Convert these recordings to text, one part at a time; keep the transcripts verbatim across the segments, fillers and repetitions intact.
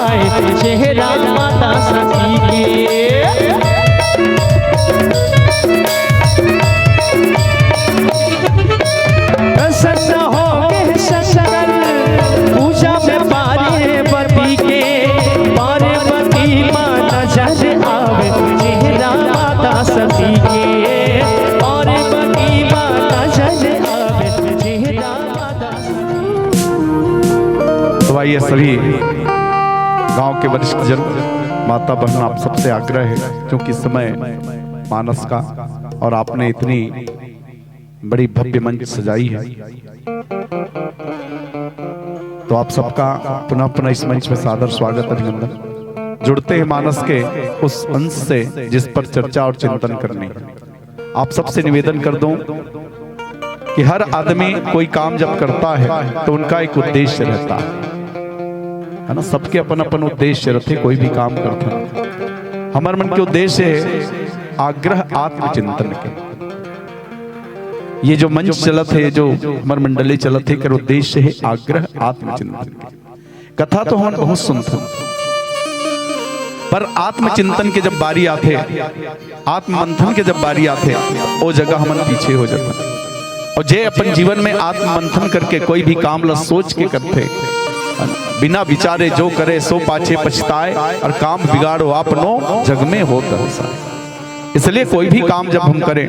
चेहरा माता सती के। प्रसन्न हो गए शंकर पूजा में पार्वती के। पार्वती माँ नजर आवे चेहरा माता सती के। पार्वती माँ नजर आवे चेहरा माता सती के। तो आइए सभी गांव के वरिष्ठ जन, माता बहन, आप सबसे आग्रह है, क्योंकि समय मानस का और आपने इतनी बड़ी भव्य मंच सजाई है, तो आप सबका पुनः पुनः इस मंच में सादर स्वागत, अभिनंदन। जुड़ते हैं मानस के उस अंश से जिस पर चर्चा और चिंतन करनी है। आप सबसे निवेदन कर दूं कि हर आदमी कोई काम जब करता है तो उनका एक उद्देश्य रहता है, है ना? सबके अपन अपन उद्देश्य रहते, कोई भी काम करता है। हमर मन के उद्देश्य है आग्रह आत्मचिंतन के। ये जो मंच चलत है, जो हमर मंडली चलत है, एकर उद्देश्य है आग्रह आत्मचिंतन के। कथा तो हमन बहुत सुनथन, पर आत्मचिंतन के जब बारी आथे, आत्म मंथन के जब बारी आथे, ओ जगह हमन पीछे हो जाथन। और जे अपन जीवन में आत्म मंथन करके कोई भी काम ला सोच के करथे, बिना विचारे जो करे सो पाछे पछताए, और काम बिगाड़ो आपनो जग में होत अहसाए। इसलिए कोई भी काम जब हम करें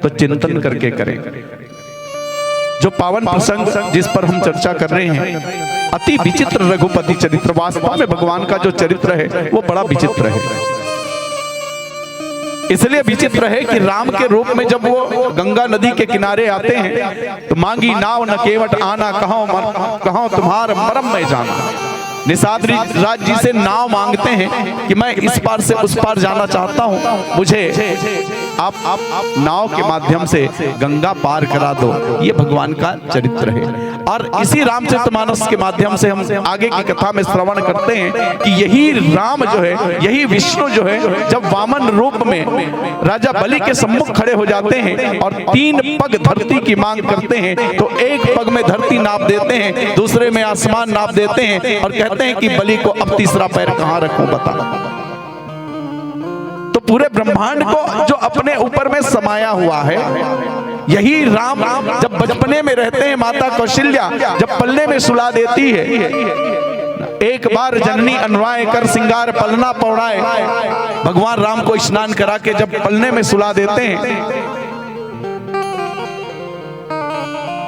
तो चिंतन करके करें। जो पावन प्रसंग जिस पर हम चर्चा कर रहे हैं, अति विचित्र रघुपति चरित्र, वास्तव में भगवान का जो चरित्र है वो बड़ा विचित्र है। इसलिए विचित्र है कि राम के रूप में जब वो गंगा नदी के किनारे आते हैं तो मांगी नाव न केवट आना, कहो मर-, कहो तुम्हार मरम मैं जाना। निषाद रि-, राज जी से नाव मांगते हैं कि मैं इस पार से उस पार जाना चाहता हूँ, मुझे आप, आप, आप नाव के माध्यम से गंगा पार करा दो। ये भगवान का चरित्र है। और इसी रामचरितमानस के माध्यम से हम आगे की कथा में श्रवण करते हैं कि यही राम जो है, यही विष्णु जो है, जब वामन रूप में राजा बलि के सम्मुख खड़े हो जाते हैं और तीन पग धरती की मांग करते हैं, तो एक पग में धरती नाप देते हैं, दूसरे में आसमान नाप देते हैं और कहते हैं कि बलि को अब तीसरा पैर कहाँ रखूं, बता। तो पूरे ब्रह्मांड को जो अपने ऊपर में समाया हुआ है, यही राम जब बचपने में रहते हैं, माता कौशल्या जब पलने में सुला देती है, एक बार जननी अनुआय कर सिंगार पलना पौड़ाए, भगवान राम को स्नान करा के जब पलने में सुला देते हैं,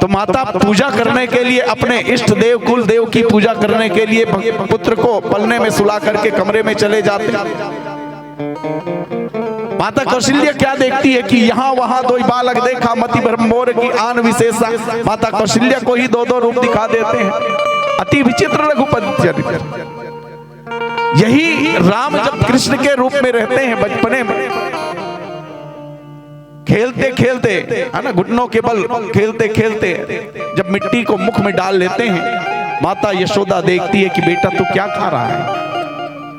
तो माता पूजा करने के लिए, अपने इष्ट देव कुल देव की पूजा करने के लिए भग-, पुत्र को पलने में सुला करके कमरे में चले जाते। माता कौशल्या क्या देखती है कि यहाँ वहां दो बालक देखा, मति भ्रम मोर की आन विशेषा। माता कौशल्या को ही दो दो रूप दिखा देते हैं। अति विचित्र रघुपति चरित्र। यही राम जब कृष्ण के रूप में रहते हैं बचपने में, खेलते खेलते, है ना, घुटनों के बल खेलते खेलते जब मिट्टी को मुख में डाल लेते हैं, माता यशोदा देखती है कि बेटा तू क्या खा रहा है।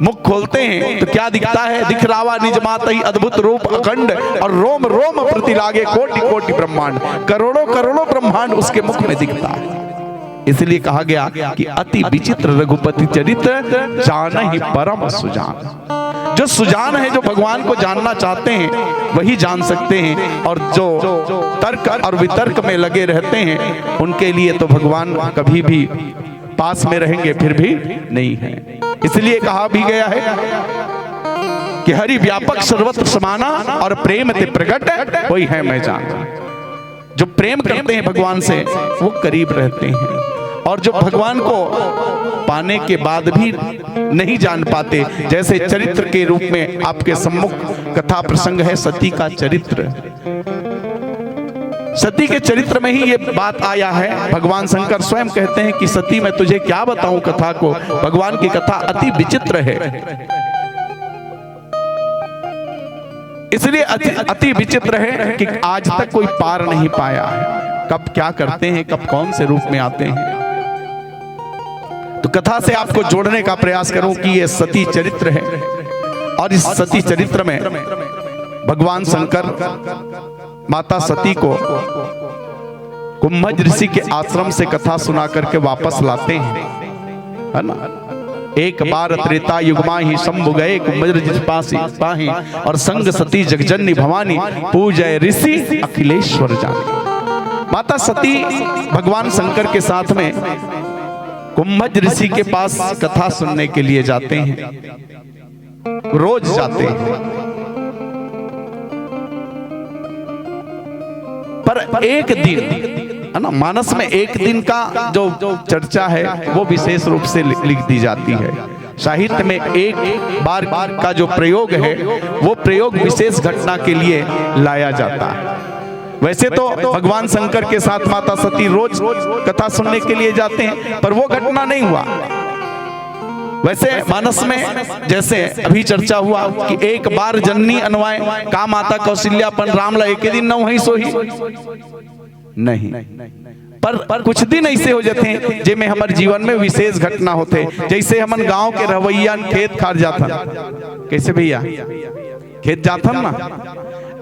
मुख खोलते हैं तो क्या दिखता है? दिख रावा निज मात ही अद्भुत रूप अखंड, और रोम रोम प्रति लागे कोटि कोटि ब्रह्मांड, करोड़ों करोड़ों ब्रह्मांड उसके मुख में दिखता है। इसलिए कहा गया कि अति विचित्र रघुपति चरित्र, जान ही परम सुजान। जो सुजान है, जो भगवान को जानना चाहते हैं, वही जान सकते हैं, और जो तर्क और वितर्क में लगे रहते हैं, उनके लिए तो भगवान कभी भी पास में रहेंगे, फिर भी नहीं है। इसलिए कहा भी गया है कि हरि व्यापक सर्वत्र समाना, और प्रेम ते प्रगट होई है मैं जान। जो प्रेम करते हैं भगवान से, वो करीब रहते हैं, और जो भगवान को पाने के बाद भी नहीं जान पाते, जैसे चरित्र के रूप में आपके सम्मुख कथा प्रसंग है सती का चरित्र। सती के चरित्र में ही ये बात आया है। भगवान शंकर स्वयं कहते हैं कि सती, मैं तुझे क्या बताऊं कथा को, भगवान की कथा अति विचित्र है। इसलिए अति, अति विचित्र है कि आज तक कोई पार नहीं पाया है, कब क्या करते हैं, कब कौन से रूप में आते हैं। तो कथा से आपको जोड़ने का प्रयास करूं कि ये सती चरित्र है, और इस सती चरित्र में भगवान शंकर माता सती को कुंभज ऋषि के आश्रम से कथा सुना करके वापस लाते हैं, है ना। एक बार त्रेता युग माही शंभु गए कुंभज ऋषि पासी पाही। और संग सती जगजननी भवानी पूजै ऋषि अखिलेश्वर जानी। माता सती भगवान शंकर के साथ में कुंभज ऋषि के पास कथा सुनने के लिए जाते हैं, रोज जाते हैं। पर एक दिन, है ना, मानस में एक दिन का जो चर्चा है वो विशेष रूप से लि-, लिख दी जाती है। साहित्य में एक बार का जो प्रयोग है वो प्रयोग विशेष घटना के लिए लाया जाता है। वैसे तो भगवान शंकर के साथ माता सती रोज कथा सुनने के लिए जाते हैं, पर वो घटना नहीं हुआ। वैसे मानस में जैसे अभी चर्चा हुआ कि एक बार जननी अनवाय, का माता कौशल्या अपन राम ला एके दिन नवही सोही? नहीं। पर कुछ दिन ऐसे हो जाते हैं जेमे हमर जीवन में विशेष घटना होते, जैसे हमन गांव के रहवैया खेत खार जाथन। कैसे भैया? खेत जाथन ना।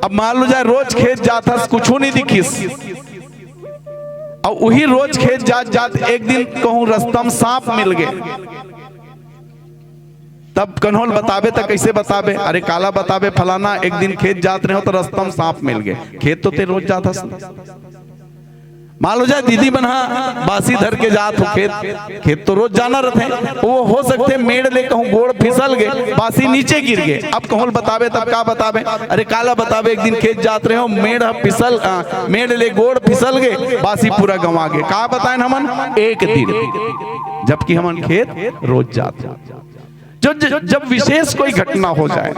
अब मान लो जाए रोज खेत जाथस, कुछू नहीं दिखिस, और वही रोज खेत जात जात एक दिन कहूं रस्ता में सांप मिल गए, तब कन्होल बताबे त कैसे बताबे? अरे काला बताबे, फलाना एक दिन खेत जात रहे हो तो रस्ता में सांप मिल गए। खेत तो ते रोज जात हस। मान लो जाए दीदी मन हा बासी धर के जात हो खेत, खेत तो रोज जाना रहते, वो हो सकते मेड़ ले कहूं गोड़ फिसल गए, बासी नीचे गिर गए। अब कहूं बताबे तब का बताबे? अरे काला बताबे, एक दिन खेत जात रहे हो, मेड़ ह फिसल, आ, मेड़ ले गोड़ फिसल गए, बासी पूरा गंवा गए। का बताएं हमन? एक दिन, जबकि हमन खेत रोज जात हो। जो ज-, जब विशेष कोई घटना हो जाए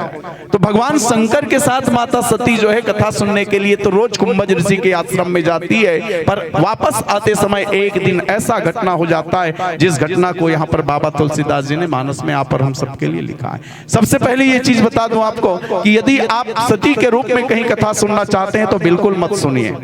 तो भगवान शंकर के साथ माता सती जो है कथा सुनने के लिए तो रोज कुंभज ऋषि के आश्रम में जाती है, पर वापस आते समय एक दिन ऐसा घटना हो जाता है जिस घटना को यहाँ पर बाबा तुलसीदास जी ने मानस में यहाँ पर हम सबके लिए लिखा है। सबसे पहले ये चीज बता दूं आपको कि यदि आप सती के रूप में कहीं कथा सुनना चाहते हैं तो बिल्कुल मत सुनिए।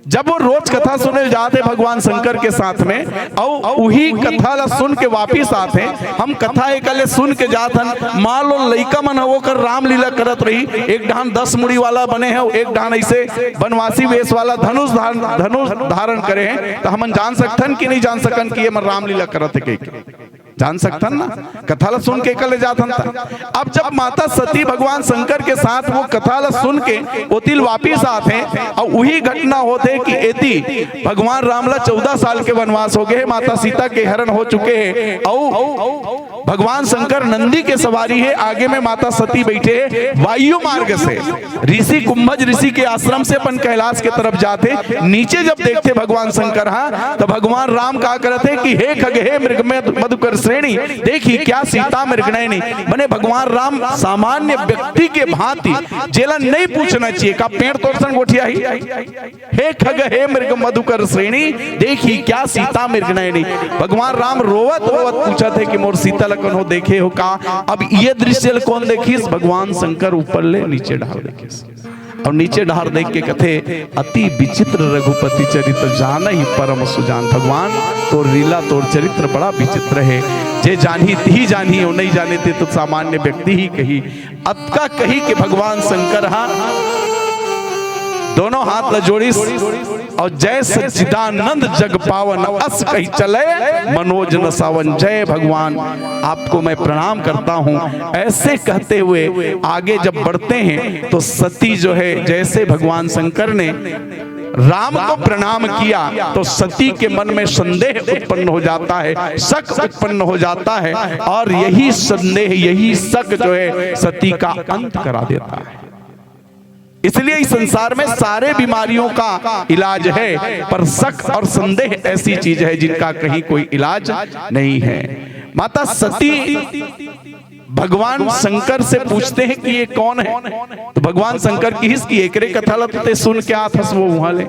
जब वो रोज कथा सुने जाते भगवान शंकर के साथ में, अउ उही कथा ला सुन के वापिस आते, हम कथा एकले सुन के जात हन, मान लो लइका मन ह ओकर रामलीला करत रही, एक ढान दस मुड़ी वाला बने हैं, एक ढान ऐसे बनवासी वेश वाला धनुष धारण, धनुष धारण करे हैं, तो हमन जान सकथन कि नहीं जान सकन कि ये मन रामलीला करत है कहिके? जान सकथन ना, कथा ला सुन के कले जाथन त। अब जब माता सती भगवान शंकर के साथ वो कथा ला सुन के ओतिल वापिस आथे, अउ उही घटना होथे कि एती भगवान राम ला चौदह साल के वनवास हो गए हे, माता सीता के हरण हो चुके हे, अउ भगवान शंकर नंदी के सवारी हे, आगे में माता सती बैठे हे, वायु मार्ग से ऋषि कुंभज ऋषि के आश्रम से अपन कैलाश के तरफ जाथे। नीचे जब देखथे भगवान शंकर हा, तो भगवान राम का करत हे कि हे खग, हे मृग, मधु-, मधुकर श्रेणी, देखी क्या सीता मृगनयनी। बने भगवान राम सामान्य व्यक्ति के भांति, जेला नहीं पूछना चाहिए, का पेड़ तोर सन गोठिया ही? हे खग, हे मृग मधुकर श्रेणी, देखी क्या सीता मृगनयनी। भगवान राम रोवत रोवत पूछत हे कि मोर सीता ल कन्हो देखे हो का? अब ये दृश्य ल कौन देखिस? भगवान शंकर ऊपर ले नीचे ढाल देखिस। अउ नीचे ढार देख के कथे, "अति विचित्र रघुपति चरित्र, जानहि परम सुजान।" भगवान, तोर लीला, तोर चरित्र बड़ा विचित्र हे। जे जानही, तिही जानही, अउ नहीं जाने ते तो सामान्य व्यक्ति ही कही। अतका कही के भगवान शंकर हा दोनों हाथ ल जोड़िस अउ "जय सच्चिदानंद जग पावन, अस कहि चले मनोज न सावन।" जय भगवान, आपको मैं प्रणाम करता हूँ। ऐसे कहते हुए आगे जब बढ़ते हैं तो सती जो है, जैसे भगवान शंकर ने राम को प्रणाम किया तो सती के मन में संदेह उत्पन्न हो जाता है, शक उत्पन्न हो जाता है, और यही संदेह, यही शक जो है सती का अंत करा देता है। इसलिए इस संसार में सारे बीमारियों का इलाज है, पर शक और संदेह ऐसी चीज है जिनका कहीं कोई इलाज नहीं है। माता सती भगवान शंकर से पूछते हैं कि ये कौन है, तो भगवान शंकर कहिस कि एकरे कथा ला ते सुन के आथस वो उहाँ ले।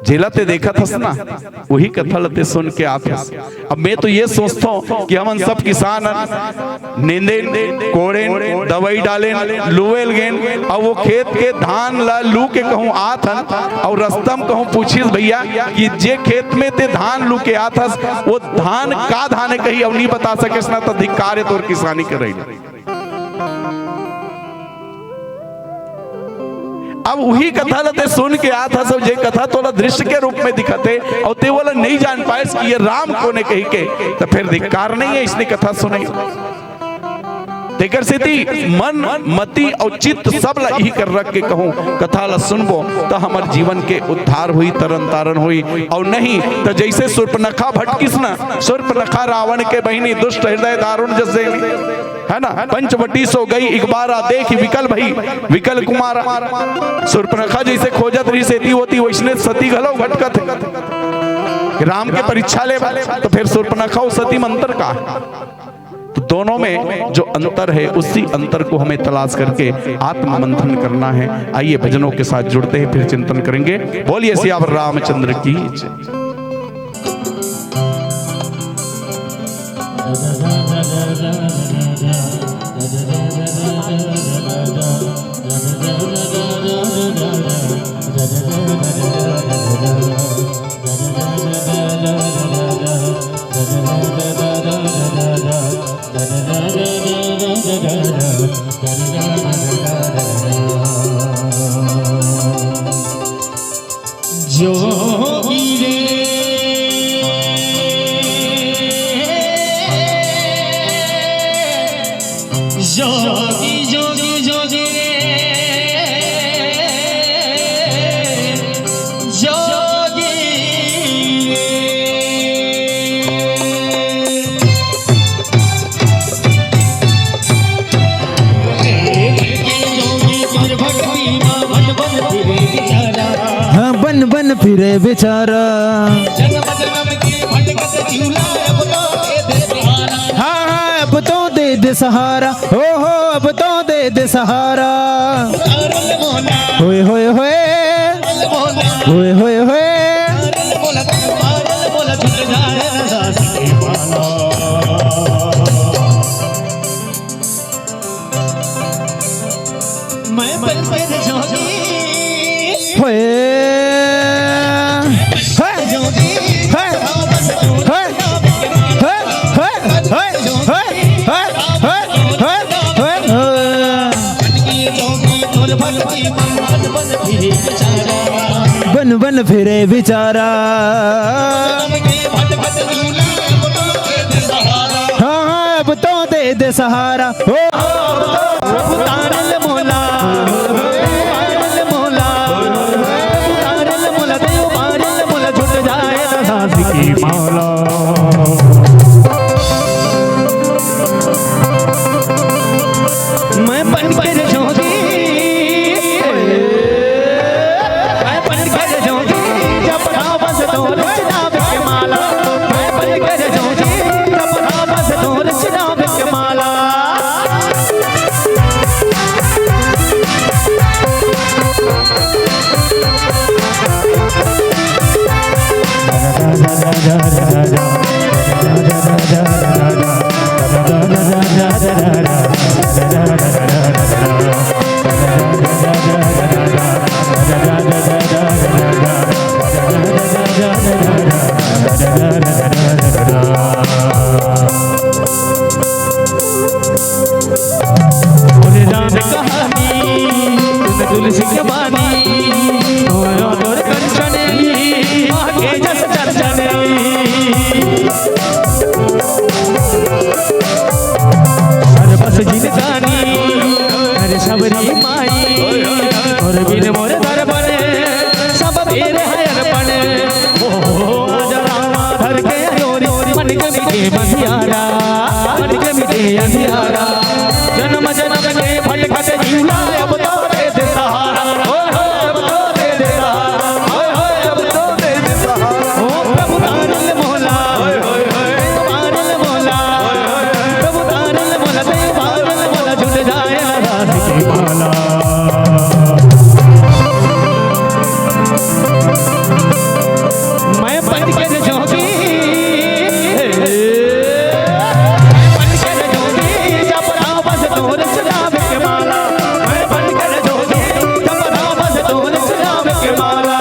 जेला ते देखत हस ना, वही कथा ल ते सुन के आत हस। अब मैं तो ये सोचथों कि हमन सब किसान हन, नींदेन, कोड़ेन, दवाई डालेन, लुवेल गेन, अउ वो खेत के धान ल लू के कहूँ आत हन, अउ रस्ता म कहूँ पूछिस भैया कि जे खेत में ते धान लू के आत हस, वो धान का धान हे कही, अउ नहीं बता सकेस ना, त धिक्कार हे तोर किसानी करई ल। अब उही कथा ला ते सुन के आत हस, जे कथा तोला दृश्य के रूप में दिखत हे, अउ ते ओला नइ जान पाएस कि ये राम कोन ए कहिके, त फेर धिक्कार नइ हे इसने कथा सुनई। तेकर सेती मन, मति अउ चित्त सब ला इही कर रख के कहूं, कथा ला सुनबो त हमर जीवन के उद्धार होई, तरन तारन होई, अउ नहीं त जइसे सूर्पनखा भटकिस ना, सूर्पनखा रावण के बहिनी, दुष्ट हृदय दारुण जस देनी, है ना, पंचवटी सो गई एक बारा, देखि विकल भई विकल कुमारा। सूर्पनखा जइसे खोजत रहिस एती ओती, वइसने सती घलो भटकत हे। राम के परीक्षा ले, त फेर सूर्पनखा अउ सती म अंतर का? तो दोनों में जो अंतर है, उसी अंतर को हमें तलाश करके आत्म मंथन करना है। आइए, भजनों के साथ जुड़ते हैं, फिर चिंतन करेंगे। बोलिए सियावर रामचंद्र की जय। जोगी रे, जोगी, जोगी, जोगी रे, जोगी रे। हाँ, बन बन फिरे बेचारा। हाँ, हाँ, अब तो दे दे सहारा। हो, हो, अब तो दे दे सहारा। होए, होए, होए। होए, होए, होए। मैं बन के जोगी। होए। होए। होए। होए। बन बन फिरे बेचारा। हाँ, हाँ, अब तो दे दे सहारा। हो। प्रभु तारल मोला, तारल मोला, प्रभु तारल मोला, देव तारल मोला, छूट जाए ना सांस की माला। मैं बन के जोगी, मैं बन के जोगी, जपना बस तोर चुनाव के माला। मैं बन के जोगी, जपना बस तोर चुनाव के माला। बोले राम कहानी, तुम तुलसी के बानी, तोरो तोर कंचन, आगे जस चर्चन। हर बस जिनगानी, हर सबरी माई, और बिन मोर दर्पण, सब बेर है अर्पण। ओ, ओ, आजा रामा धर के अयोरी, मन के मिटे अंधियारा, मन के मिटे अंधियारा। जन्म जन्म के भटकत जीवला, अब तो दे दे सहारा। ओ, ओ, अब तो दे दे सहारा। ओ, ओ, अब तो दे दे सहारा। ओ, प्रभु तारल मोला, ओ, ओ, ओ, प्रभु तारल मोला, ओ, ओ, ओ, प्रभु तारल मोला, देव तारल मोला, छूट जाए ना सांस की माला। मैं बन के जोगी, मैं बन के जोगी, जपना बस तोर चुनाव के माला। मैं बन के जोगी, जपना बस तोर चुनाव के माला।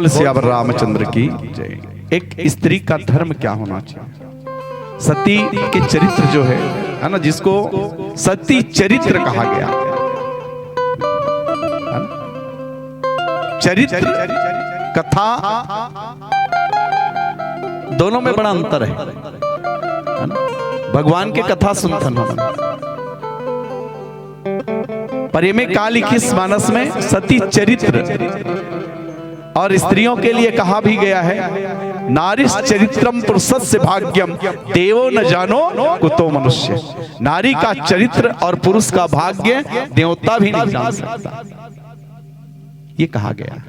सियावर रामचंद्र की जय। एक स्त्री का धर्म क्या होना चाहिए? सती के चरित्र जो है, है ना, जिसको सती चरित्र कहा गया, है ना? चरित्र, कथा, दोनों में बड़ा अंतर है, है ना? भगवान के कथा सुनथन हमन। पर एमे का लिखिस मानस में? सती चरित्र। और स्त्रियों के लिए कहा भी गया है, नारी चरित्रम पुरुषस्य भाग्यम, देवो न जानो कुतो मनुष्य। नारी का चरित्र और पुरुष का भाग्य देवता भी नहीं जान सकता, ये कहा गया है।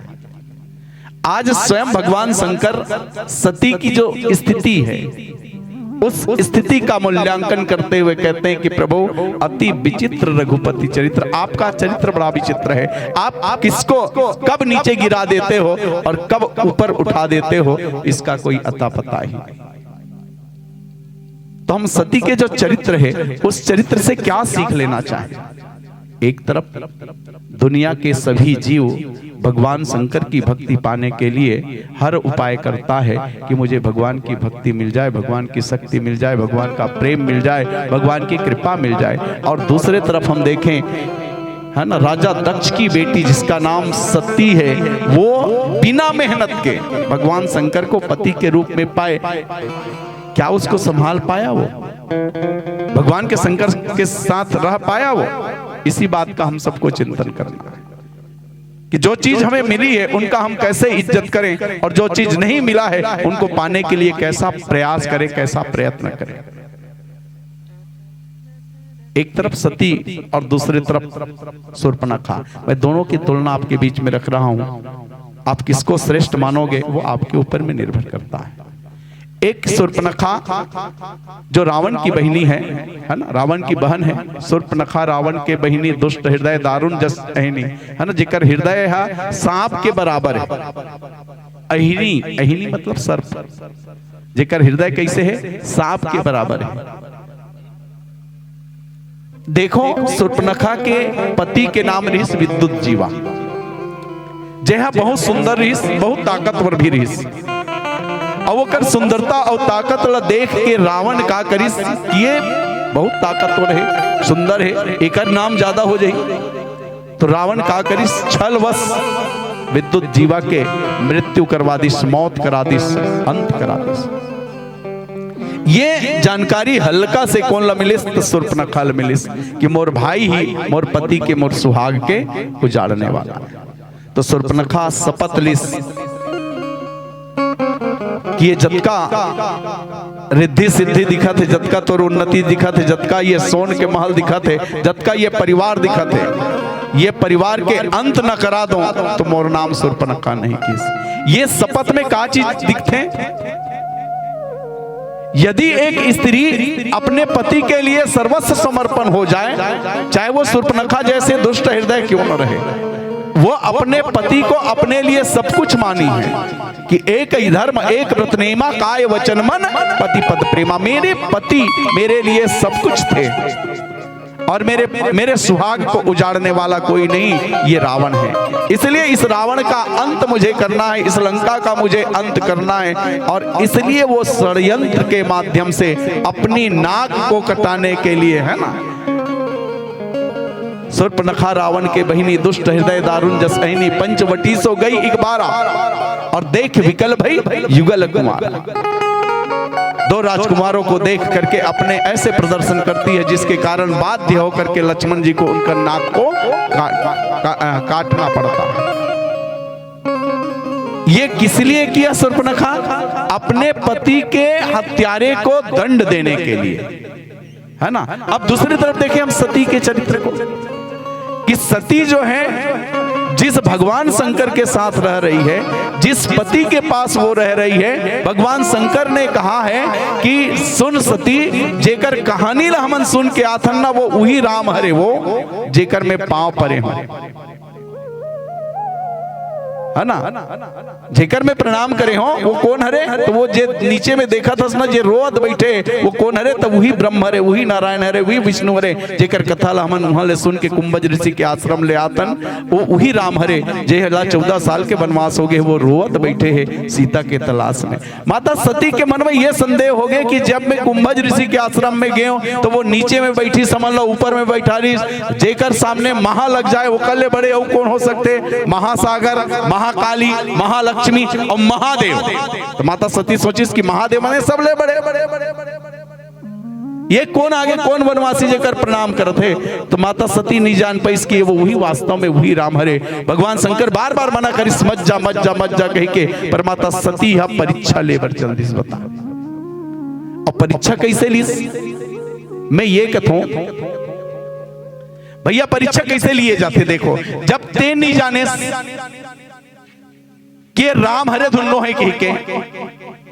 आज स्वयं भगवान शंकर सती की जो स्थिति है, उस स्थिति का मूल्यांकन करते हुए कहते हैं कि प्रभु, अति विचित्र रघुपति चरित्र, आपका चरित्र बड़ा विचित्र है। आप, आप किसको कब नीचे गिरा देते हो और कब ऊपर उठा देते हो, इसका कोई अता पता ही नहीं। तो हम सती के जो चरित्र है, उस चरित्र से क्या सीख लेना चाहें? एक तरफ दुनिया के सभी जीव भगवान शंकर की भक्ति पाने के लिए हर उपाय करता है कि मुझे भगवान की भक्ति मिल जाए, भगवान की शक्ति मिल जाए, भगवान का प्रेम मिल जाए, भगवान की कृपा मिल जाए। और दूसरे तरफ हम देखें, है ना, राजा दक्ष की बेटी जिसका नाम सती है, वो बिना मेहनत के भगवान शंकर को पति के रूप में पाए, क्या उसको संभाल पाया वो? भगवान के शंकर के साथ रह पाया वो? इसी बात का हम सबको चिंतन करना है कि जो चीज हमें मिली है, उनका हम कैसे इज्जत करें, और जो चीज नहीं मिला है, उनको पाने के लिए कैसा प्रयास करें, कैसा प्रयत्न करें। एक तरफ सती और दूसरी तरफ शूर्पणखा। मैं दोनों की तुलना आपके बीच में रख रहा हूं। आप किसको श्रेष्ठ मानोगे, वो आपके ऊपर में निर्भर करता है। एक शूर्पणखा जो रावण की बहिनी है, है ना, रावण की बहन है। शूर्पणखा रावण के बहिनी, दुष्ट हृदय, दारुण जस अहिनी, है ना, जेकर हृदय है सांप के बराबर है। अहिनी, अहिनी मतलब सर्प। जेकर हृदय कैसे है? सांप के बराबर है। देखो, शूर्पणखा के पति के नाम रिहिस विद्युत जीवा, जेहा बहुत सुंदर रिहिस, बहुत ताकतवर भी रिहिस। अउ ओकर सुंदरता अउ ताकत ला देख के रावण का करिस कि ये बहुत ताकतवर है, सुंदर है, एकर नाम ज्यादा हो जाही। तो रावण का करिस, छलवश विद्युत जीवा के मृत्यु करवा दिस, मौत करा दिस, अंत करा दिस। ये जानकारी हल्का से कोन ला मिलिस? तो शूर्पणखा ला मिलिस कि मोर भाई ही मोर पति के, मोर सुहाग के उजाड़ने वाला है। तो शूर्पणखा शपथ लिस कि ये जतका रिद्धि सिद्धि दिखत हे, जतका तोर उन्नति दिखत हे, जतका ये सोन के महल दिखत हे, जतका ये परिवार दिखत हे, ये परिवार के अंत न करा दो, तो मोर नाम शूर्पणखा नहीं किस। ये शपथ में का चीज दिखथे? यदि एक स्त्री अपने पति के लिए सर्वस्व समर्पण हो जाए, चाहे वो शूर्पणखा जैसे दुष्ट हृदय क्यों न रहे, वो अपने पति को अपने लिए सब कुछ मानी है कि एक ही धर्म, एक व्रत नेमा, काय वचन मन, पति पद प्रेमा। मेरे पति मेरे लिए सब कुछ थे और मेरे, मेरे सुहाग को उजाड़ने वाला कोई नहीं, ये रावण है। इसलिए इस रावण का अंत मुझे करना है, इस लंका का मुझे अंत करना है। और इसलिए वो षड्यंत्र के माध्यम से अपनी नाक को कटाने के लिए, है ना, शूर्पणखा रावण के बहिनी, दुष्ट हृदय दारुण जस अहिनी, पंचवटी सो गई एक बारा, और देख विकल भई युगल कुमारा। दो राजकुमारों को देख करके अपने ऐसे प्रदर्शन करती है जिसके कारण बाध्य होकर के लक्ष्मण जी को उनका नाक को का, का, अ, काटना पड़ता है। ये किस लिए किया शूर्पणखा? अपने पति के हत्यारे को दंड देने के लिए, है ना। अब दूसरी तरफ देखें हम सती के चरित्र को कि सती जो है, जिस भगवान शंकर के साथ रह रही है, जिस पति के पास वो रह रही है, भगवान शंकर ने कहा है कि सुन सती, जेकर कहानी ला हमन सुन के आथन ना, वो उही राम हरे, वो जेकर में पांव परे हों। है ना? जेकर मैं प्रणाम करे हो वो कौन हरे? तो वो जे नीचे में देखत हस ना, जे रोवत बैठे, वो कौन हरे? तो वही ब्रह्म हरे, वही नारायण हरे, वही विष्णु हरे, जेकर कथा ला हमन उहाँ ले सुन के कुंभज ऋषि के आश्रम ले आतन। वो वही राम हरे, जे ला चौदह साल के वनवास हो गए, वो रोवत बैठे हे सीता के तलाश में। माता सती के मन में ये संदेह हो गए कि जब मैं कुंभज ऋषि के आश्रम में गए हूँ, तो वो नीचे में बैठी, समझ लो ऊपर में बैठा रही, जेकर सामने महा लग जाए, वो कल्ले बड़े अउ कौन हो सकते? महासागर, महाकाली, महालक्ष्मी और महादेव। तो माता सती सोचिस कि महादेव माने सबले बड़े, ये कौन आगे, कौन वनवासी जेकर प्रणाम करत हे? तो माता सती नहीं जान पाइस कि वो वही वास्तव में वही राम हरे। भगवान शंकर बार बार मना करिस, "मत जा, मत जा, मत जा" कह के, पर माता सती हा परीक्षा लेबर चल दिस। बता, अब परीक्षा कैसे लीस? मैं ये कथों भैया, परीक्षा कैसे लिए जाते? देखो, जब ते नहीं जाने के राम हरे धुन्नो है कह के,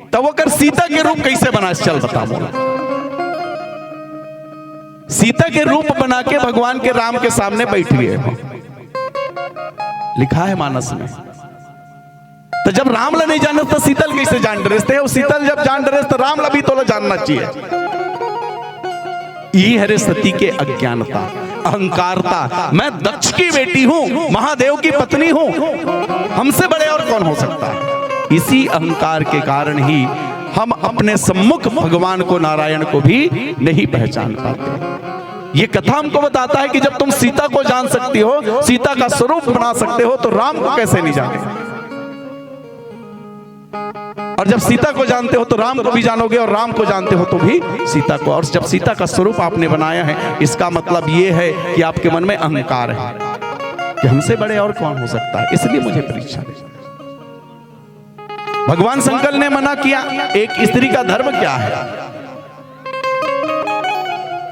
तब ओकर सीता के रूप कैसे बनास? चल बता मोला। सीता के रूप बना के भगवान के राम के सामने बैठ गए हो, लिखा है मानस में। तो जब राम ला नहीं जाने तो सीता ला कैसे जान डरेस? ते सीता ला जब जान डरेस तो राम ला भी तोला जानना चाहिए। ये हरे सती के अज्ञानता, अहंकारता। मैं दक्ष की बेटी हूँ, महादेव की पत्नी हूँ, हमसे बड़े और कौन हो सकता है? इसी अहंकार के कारण ही हम अपने सम्मुख भगवान को, नारायण को भी नहीं पहचान पाते। ये कथा हमको बताता है कि जब तुम सीता को जान सकती हो, सीता का स्वरूप बना सकते हो, तो राम को कैसे नहीं जाने? और जब सीता को जानते हो तो राम को भी जानोगे, और राम को जानते हो तो भी सीता को। और जब सीता का स्वरूप आपने बनाया है, इसका मतलब ये है कि आपके मन में अहंकार है कि हमसे बड़े और कौन हो सकता है, इसलिए मुझे परीक्षा दे। भगवान शंकर ने मना किया, एक स्त्री का धर्म क्या है?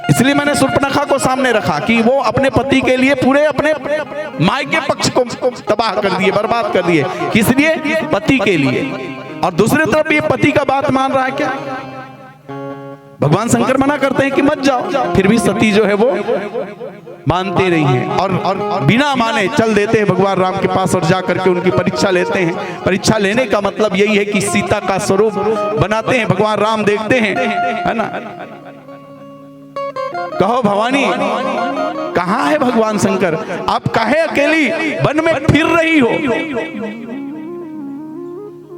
इसलिए मैंने शूर्पणखा को सामने रखा कि वो अपने पति के लिए पूरे अपने मायके पक्ष को तबाह कर दिए, बर्बाद कर दिए। किस लिए? पति के लिए। और दूसरी तरफ ये पति का बात मान रहा है क्या? भगवान शंकर मना करते हैं कि मत जाओ, फिर भी सती जो है वो मानते नहीं है और, और बिना माने चल देते हैं भगवान राम के पास और जा करके उनकी परीक्षा लेते हैं। परीक्षा लेने का मतलब यही है कि सीता का स्वरूप बनाते हैं, भगवान राम देखते हैं, है ना? कहो भवानी, कहाँ है भगवान शंकर? आप काहे अकेली वन में फिर रही हो?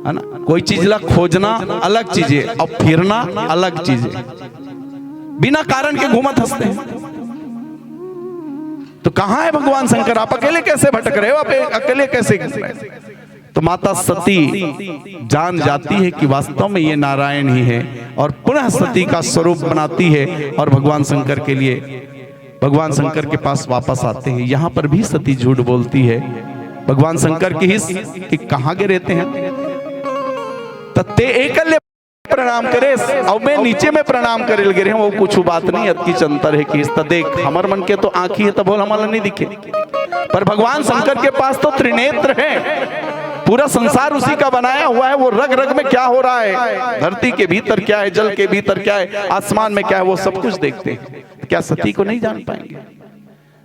है ना? कोई चीज ला खोजना अलग चीज है और फिरना अलग चीज है। बिना कारण के घूमत हंसते हैं। तो कहाँ है भगवान शंकर? आप अकेले कैसे भटक रहे हो? आप अकेले कैसे घूम रहे हो? तो माता सती जान जाती है कि वास्तव में ये नारायण ही है और पुनः सती का स्वरूप बनाती है और भगवान शंकर के लिए, भगवान शंकर के पास वापस आते हैं। यहाँ पर भी सती झूठ बोलती है भगवान शंकर की हिस कि कहाँ गे रहते हैं। त ते एकल्ले प्रणाम करे और मैं नीचे में प्रणाम करे लगे रहे, वो कुछ बात नहीं, अतकी अंतर है कि इस त देख, हमर मन के तो आँखी है, तब हमन ला नहीं दिखे, पर भगवान शंकर के पास तो त्रिनेत्र है। पूरा संसार उसी का बनाया हुआ है। वो रग रग में क्या हो रहा है, धरती के भीतर क्या है, जल के भीतर क्या है, आसमान में क्या है, वो सब कुछ देखते हैं। क्या सती को नहीं जान पाएंगे?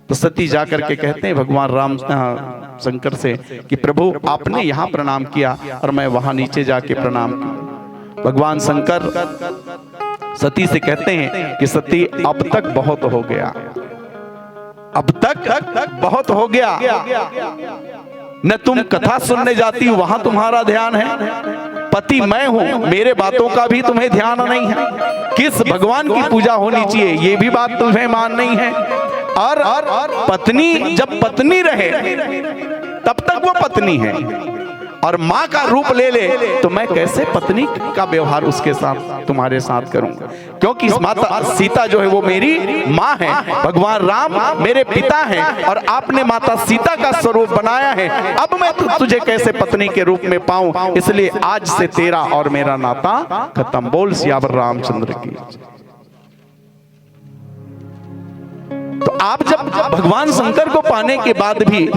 तो सती जा करके कहते हैं भगवान राम, अ, शंकर से कि प्रभु, आपने यहाँ प्रणाम किया और मैं वहाँ नीचे जाके प्रणाम किया। भगवान शंकर सती से कहते हैं कि सती, अब तक बहुत हो गया, अब तक बहुत हो गया। न तुम कथा सुनने जाती हो, वहां तुम्हारा ध्यान है। पति मैं हूं, मेरे बातों का भी तुम्हें ध्यान नहीं है। किस भगवान की पूजा होनी चाहिए, ये भी बात तुम्हें मान नहीं है। और पत्नी जब पत्नी रहे, तब तक वो पत्नी है, और माँ का रूप ले ले, तो मैं कैसे पत्नी का व्यवहार उसके साथ, तुम्हारे साथ करूंगा? क्योंकि माता सीता जो है, वो मेरी माँ है, भगवान राम मेरे पिता हैं, और आपने माता सीता का स्वरूप बनाया है। अब मैं तु-, तुझे कैसे पत्नी के रूप में पाऊं? इसलिए आज से तेरा और मेरा नाता खत्म। बोल सियावर रामचंद्र की। तो आप जब भगवान शंकर को पाने के बाद भी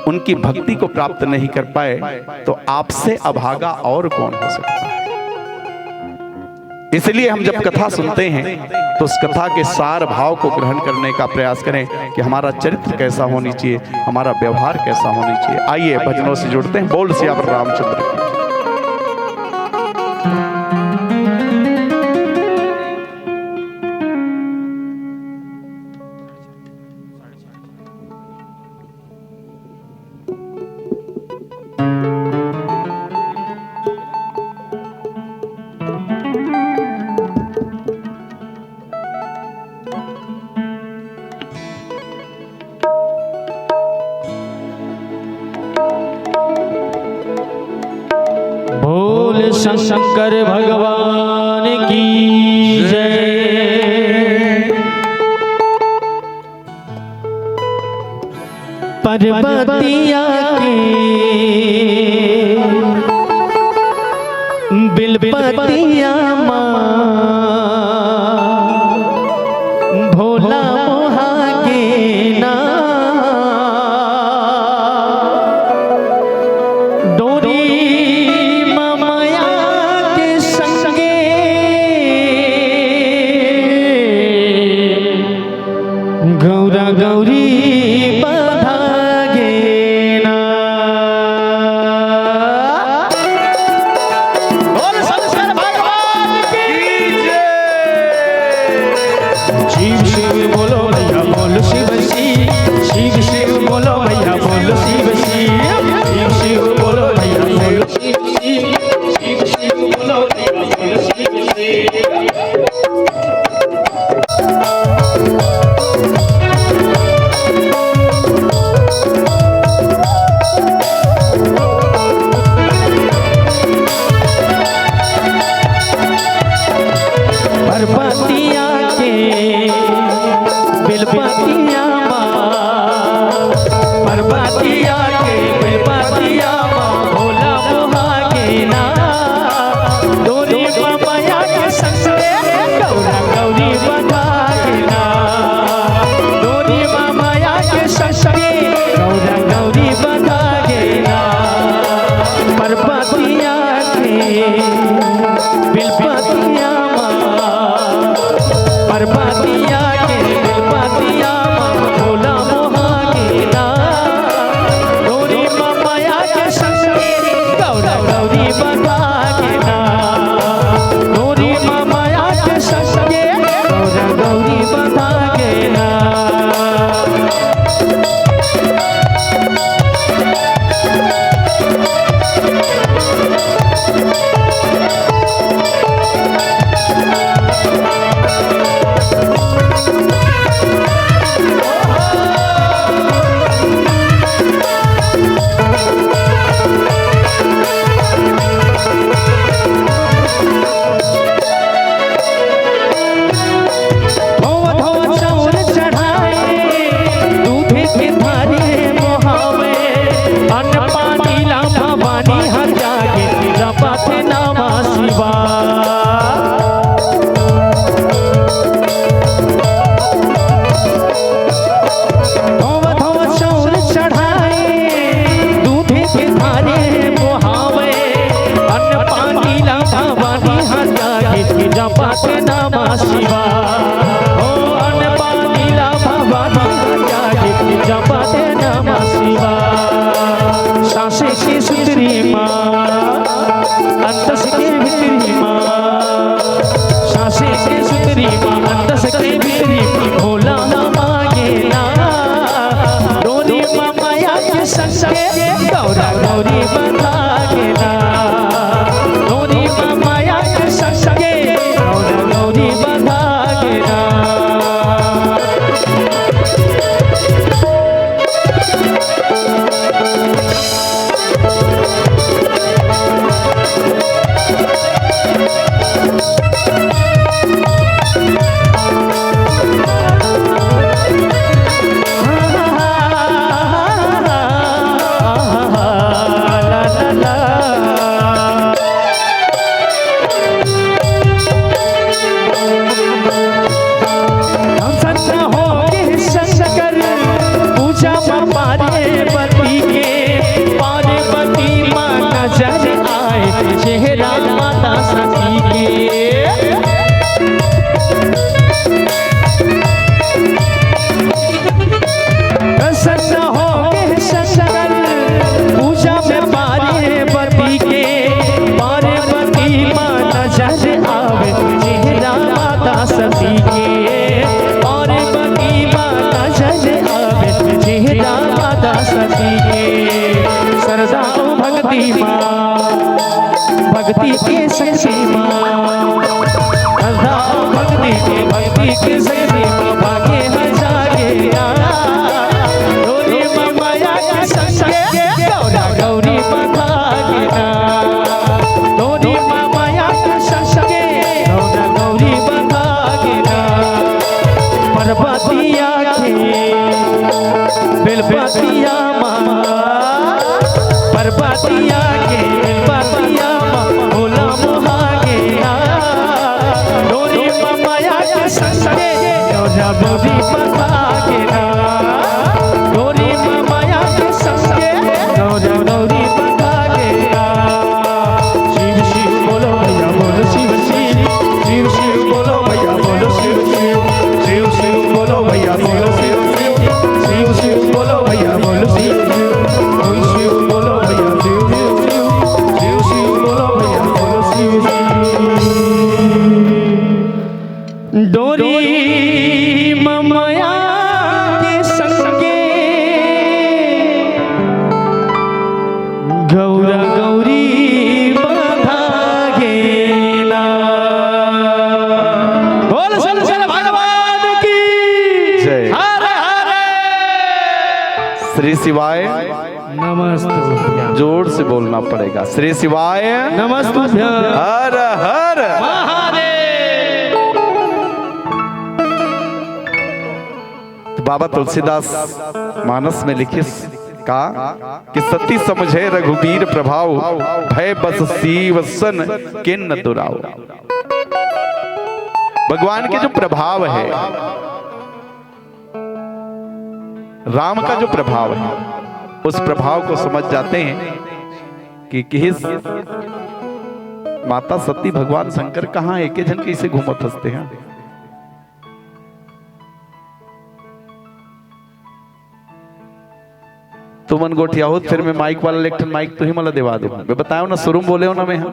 उनकी भक्ति को प्राप्त नहीं कर पाए, तो आपसे अभागा और कौन हो सकता है? इसलिए हम जब कथा सुनते हैं तो उस कथा के सार भाव को ग्रहण करने का प्रयास करें कि हमारा चरित्र कैसा होनी चाहिए, हमारा व्यवहार कैसा होनी चाहिए। आइए, भजनों से जुड़ते हैं। बोल सियावर रामचंद्र की। बोल शंकर भगवान की जय। पर्वतिया के बिलपतिया मा भोला मोहा के ना। डोरी ममया के संगे गौरा गौरी बधा गे ना। बोल शंकर भगवान की जय। शिव शिव बोलो भैया, बोल शिव शिव। शिव शिव बोलो भैया, बोल शिव शिव। शिव शिव बोलो भैया, बोल शिव शिव। शिव शिव बोलो भैया, बोल शिव शिव। पर्वतिया के बिलपतिया मा, पर्वतिया के बिलपतिया मा भोला मोहा के ना। डोरी ममया के संगे गौरा गौरी बधा गे ना। डोरी ममया के संगे गौरा गौरी बधा गे ना। पर्वतिया के बिलपतिया मा, पर्वतिया के बिलपतिया मा भोला मोहा के ना। डोरी ममया के संगे गौरा गौरी बधा गे ना। डोरी ममया के संगे गौरा गौरी बधा गे ना। धोवा धोवा चाउर चढ़ाए, दूधे के थारी मोहावे, अन्न पानी ला भवानी हर जागे, जपत नमः शिवाय। धोवा धोवा चाउर चढ़ाए, दूधे के थारी मोहावे, अन्न पानी ला भवानी हर जागे, जपत नमः शिवाय। ओ अन्न पानी ला भवानी हर जागे, जपत नमः शिवाय। सांसे के सुतरी मा, अंतस के भीतरी मा, सांसे के सुतरी मा, अंतस के भीतरी मा, भोला मामा के ना। डोरी ममया के संगे गौरा गौरी बधा गे ना। डोरी ममया के संगे गौरा गौरी बधा गे ना। भक्ति माँ, भक्ति के शक्ति माँ, श्रद्धा भक्ति के, भक्ति के शक्ति माँ, भागे हर जागे ना। डोरी माँ माया के संगे, गौरा गौरी माँ भागे ना। डोरी माँ माया के संगे, गौरा गौरी माँ भागे ना। पर्वतिया के बेलपतिया माँ, पर्वतिया के बेलपतिया माँ, भोला मोहागे ना। डोरी माँ माया के संगे, गौरा गौरी माँ भागे ना। डोरी माँ माया के संगे, गौरा गौरी माँ भागे ना। शिव शिव बोलो भैया, बोलो शिव शिव। शिव शिव बोलो भैया, बोलो शिव शिव। शिव शिव बोलो भैया, बोलो शिव शिव। शिव शिव बोलो भैया, बोलो शिव शिव। शिव शिव बोलो भैया, शिव शिव शिव। शिव शिव बोलो भैया, बोलो शिव शिव। डोरी ममया के संगे गौरा गौरी बंधा गेला। बोल शंकर भगवान की जय। हर हर श्री शिवाय। नमस्तुभ्यं। जोर से बोलना पड़ेगा, श्री शिवाय। नमस्तुभ्यं। हर हर महादेव। तो बाबा तुलसीदास मानस में लिखिस का कि सती समझे रघुबीर प्रभाव, भय बस सीवसन किन्न दुराव। भगवान के जो प्रभाव है, राम का जो प्रभाव है, उस प्रभाव को समझ जाते हैं कि किस माता सती भगवान शंकर कहाँ एके झन कैसे घूमत हंसते हैं। तुमन गोठियाहुत, फिर मैं माइक वाला ले एक ठन माइक तुही मला देवा दूं। मैं बतायो ना, शुरू में बोले हो ना मैं, हाँ,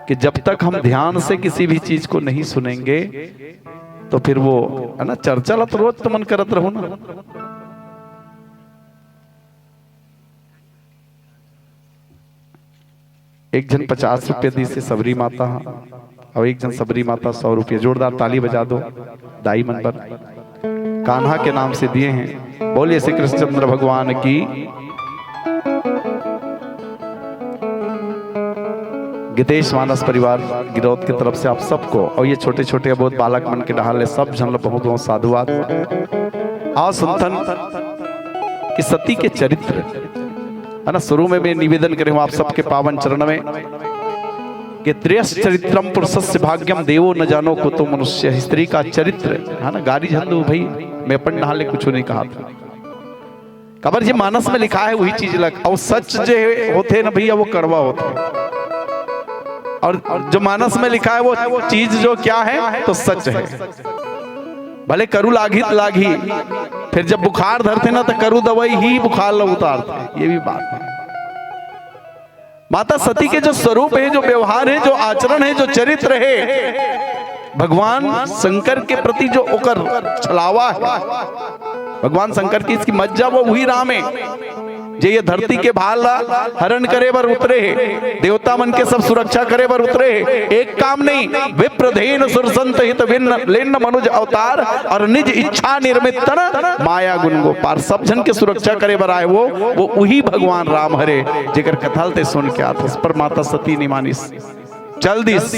कि जब तक हम ध्यान से किसी भी चीज को नहीं सुनेंगे, तो फिर वो, है ना, चर्चा ला तो रोज तुमन करत रहो ना। एक झन पचास रुपया दिस हे सबरी माता हा, अउ एक झन सबरी माता सौ रुपया। जोरदार ताली बजा दो दाई मन बर, कान्हा के नाम से दिए हैं। बोलिए श्री कृष्णचंद्र भगवान की। गीतेश मानस परिवार गिरौद के तरफ से आप सबको, अउ ये छोटे छोटे बहुत बालक मन के डहार ले सब झन ल बहुत बहुत साधुवाद। आओ सुनथन कि सती के चरित्र, है ना, शुरू में मैं निवेदन करे हूँ आप सबके पावन चरण में कि स्त्रियश्चरित्रं पुरुषस्य भाग्यं देवो न जानो कुतो मनुष्य। स्त्री का चरित्र, है ना, गारी झन दो भाई, मैं अपन डहार ले कुछ नहीं कहा था। काबर जे मानस में लिखा है वही चीज लग, अउ सच जे होथे ना भैया, वो कड़वा होथे। अउ जो मानस में लिखा है वो चीज जो क्या है, तो सच है। भले करू लागही त लागही, फिर जब बुखार धरथे ना, तो करू दवाई ही बुखार ला उतारथे। ये भी बात है। माता सती के जो स्वरूप है, जो व्यवहार है, जो आचरण है, जो चरित्र है, भगवान शंकर के प्रति जो ओकर छलावा है, भगवान शंकर की इसकी मज्जा, वो वही राम है। जे ये धरती के भार ला हरण करे बर उतरे हे, देवता मन के सब सुरक्षा करे बर उतरे हे। एक काम नहीं, विप्रधेन सुरसंत हित विन्न लेन्न मनुज अवतार, अउ निज इच्छा निर्मित तन माया गुन गो पार। सब झन के सुरक्षा करे बर आए वो, वो उही भगवान राम हरे, जेकर कथा ल ते सुन के आथस। पर माता सती नि मानिस, चल दिस।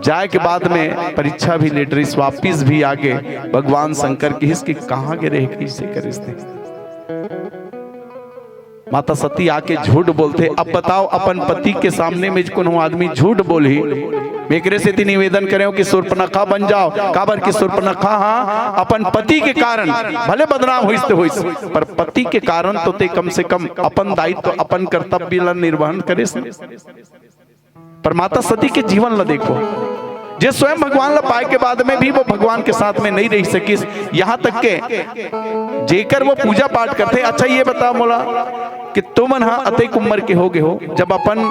जाए के बाद में परीक्षा भी ले डरिस, वापिस भी आगे। भगवान शंकर किहिस कि कहाँ गे रहे, कैसे करिस ते। माता सती आके झूठ बोलथे। अब बताओ, अपन पति के सामने में कोनो आदमी झूठ बोलही, मैं एकरे सेती निवेदन करे हूँ कि सूर्पनखा बन जाओ। काबर कि सूर्पनखा हा अपन पति के कारण भले बदनाम होइस ते होइस, पर पति के कारण तो ते कम से कम अपन दायित्व, अपन कर्तव्य ला निर्वहन करिस। पर माता सती के जीवन ला देखो, जे स्वयं भगवान ला पाए के बाद में भी वो भगवान के साथ में नहीं रह सकिस। यहाँ तक के जेकर वो पूजा पाठ करथे। अच्छा, ये बताओ मोला कि तुमन हा अतेक उम्र के हो गए हो, जब अपन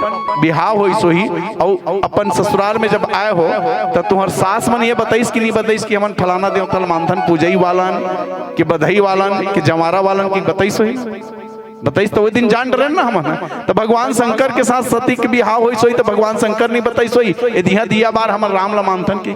बिहाव होइस होही अउ अपन ससुराल में जब आए हो, त तुम्हर सास मन ये बताइस कि नहीं बताइस कि हमन फलाना देवता ल मानथन, पूजई वालन कि बधई वालन कि जंवारा वालन कि बताइस होही? बताइस त ओ दिन जान डरेन ना हमन। त भगवान शंकर के साथ सती के बिहाव होइस होही त भगवान शंकर नहीं बताइस होही, ए दिहा दिया बार हमन राम ला मानथन कि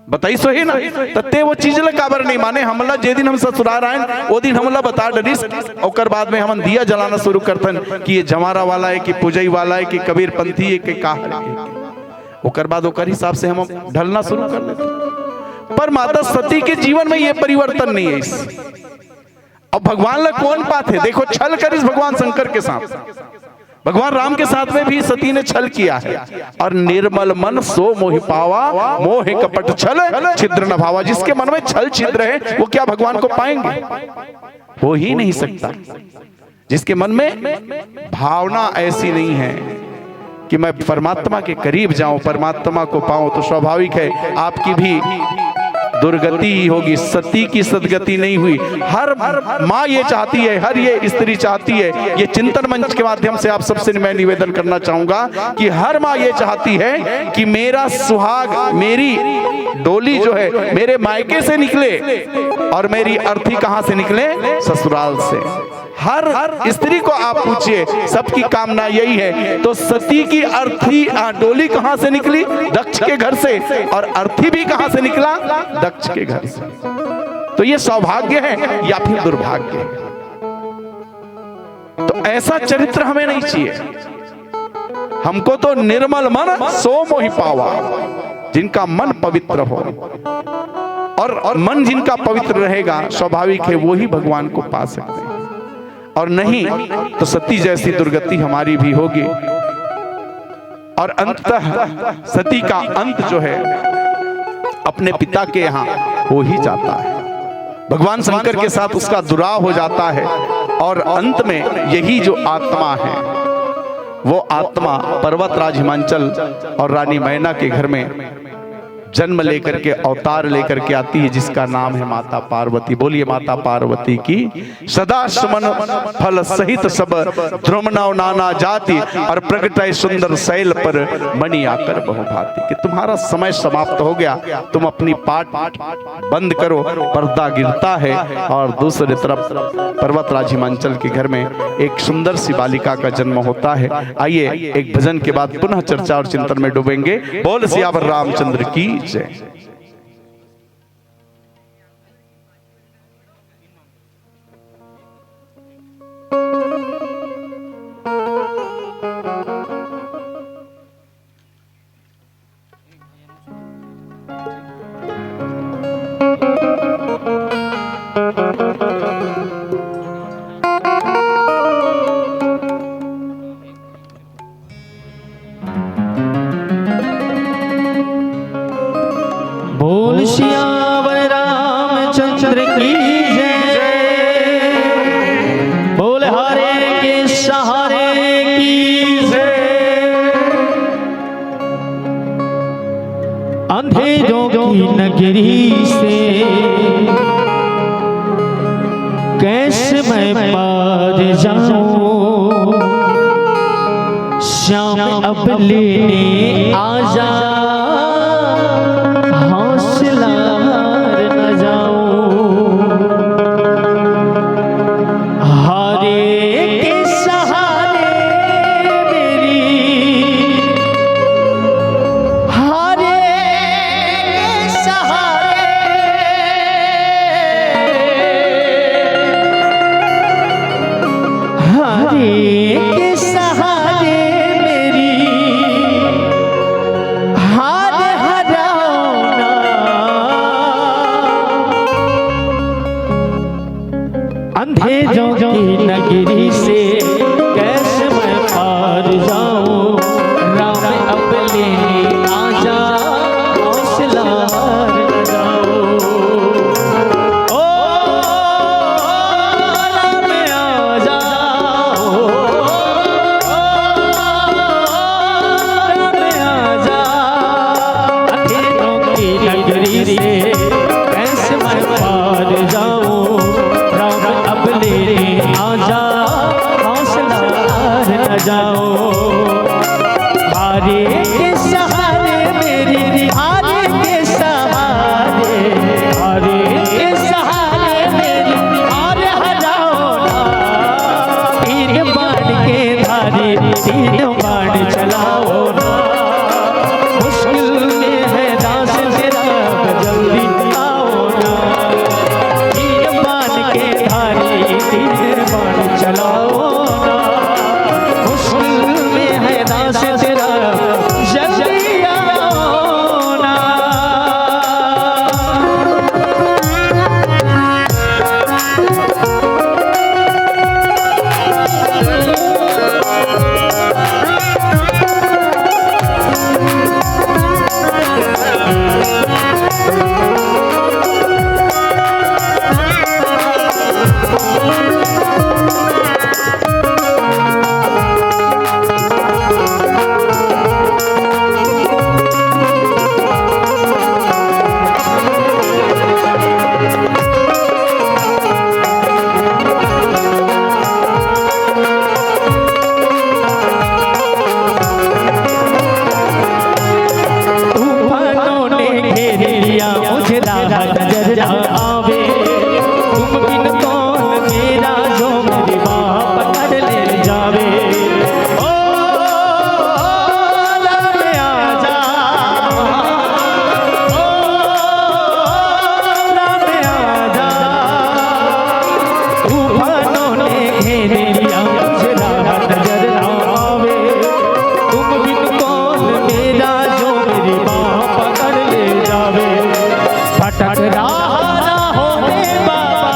बताइस होही ना। त तें ओ चीज ला काबर नहीं माने? हमला जे दिन हम ससुरार आएन, ओ दिन हमला बता डरिस। ओकर बाद में हमन दिया जलाना शुरू करथन कि ये जवारा वाला हे, कि पुजई वाला हे, कि कबीर पंथी हे, कि का हे। ओकर बाद ओकर हिसाब से हम ढलना शुरू कर देथन। पर माता सती के जीवन में ये परिवर्तन नहीं आइस। अब भगवान ला कोन पाथे? देखो, छल करिस भगवान शंकर के साथ, भगवान राम के साथ में भी सती ने छल किया है। और निर्मल मन सो मोहि पावा, मोह कपट छल छिद्र न भावा। जिसके मन में छल छिद्र है, वो क्या भगवान को पाएंगे? हो ही नहीं सकता। जिसके मन में भावना ऐसी नहीं है कि मैं परमात्मा के करीब जाऊं, परमात्मा को पाऊं, तो स्वाभाविक है आपकी भी दुर्गति ही होगी। सती की सदगति नहीं हुई। हर माँ ये चाहती है, हर ये स्त्री चाहती है, ये चिंतन मंच के माध्यम से आप सबसे मैं निवेदन करना चाहूंगा कि हर माँ ये चाहती है कि मेरा सुहाग, मेरी डोली जो है, मेरे मायके से निकले और मेरी अर्थी कहां से निकले? ससुराल से। हर स्त्री को आप पूछिए, सबकी कामना यही है। तो सती की अर्थी, आ, डोली कहां से निकली? दक्ष के घर से। और अर्थी भी कहां से निकला? दक्ष के घर से। तो ये सौभाग्य है या फिर दुर्भाग्य है? तो ऐसा चरित्र हमें नहीं चाहिए। हमको तो निर्मल मन सो मोहि पावा, जिनका मन पवित्र हो। और मन जिनका पवित्र रहेगा, स्वाभाविक है, वो ही भगवान को पा सकते हैं। और नहीं तो सती जैसी दुर्गति हमारी भी होगी। और अंततः सती का अंत जो है, अपने पिता के यहाँ हो ही जाता है। भगवान शंकर के साथ उसका दुराव हो जाता है और अंत में यही जो आत्मा है, वो आत्मा पर्वतराज हिमांचल और रानी मैना के घर में जन्म लेकर के, अवतार लेकर के आती है, जिसका नाम है माता पार्वती। बोलिए माता पार्वती की। सदा सुमन फल सहित सब, द्रुम नव नाना जाति, और प्रगटै सुंदर शैल पर, मणि आकर बहुभांति। कि तुम्हारा समय समाप्त हो गया, तुम अपनी पाठ बंद करो, पर्दा गिरता है। और दूसरी तरफ पर्वतराज हिमांचल के घर में एक सुंदर सी बालिका का जन्म होता है। आइए, एक भजन के बाद पुनः चर्चा और चिंतन में डूबेंगे। बोल सियावर रामचंद्र की जय। बोल सियावर रामचंद्र की जय। बोल हरे के सहारे की जय। अंधेरों की नगरी से कैसे मैं पार जाऊं? श्याम अब लेने आजा, हौसला हार न जाऊं। हारे के सहारे मेरी, हारे के सहारे, हारे के सहारे मेरी राह ना होवे बाबा।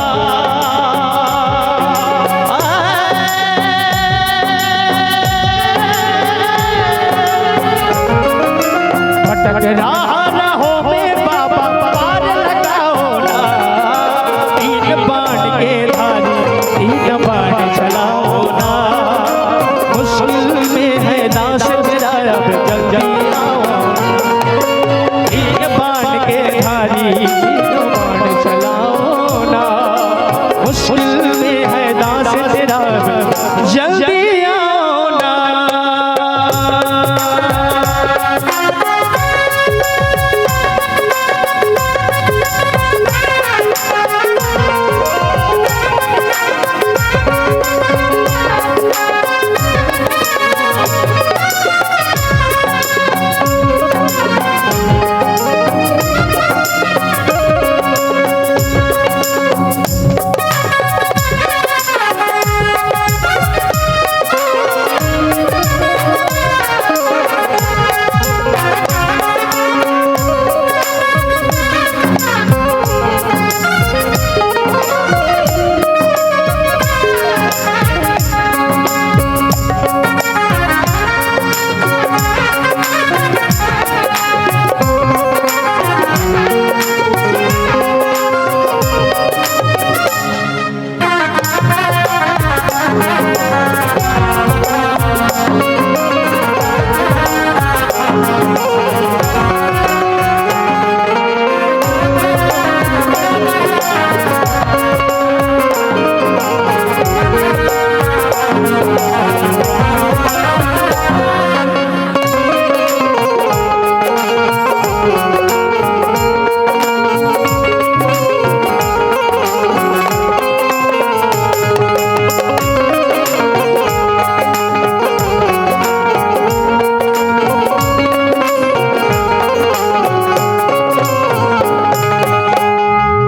भटक राह ना होवे बाबा, पार लगाओ ना। तीन बाण के धारी, तीन बाण चलाओ ना। मुश्किल में है दास तेरा, अब जल्दी आओ। तीन बाण के धारी, तीन बाण चलाओ ना। मुश्किल में है दास तेरा, जल्दी आओ ना।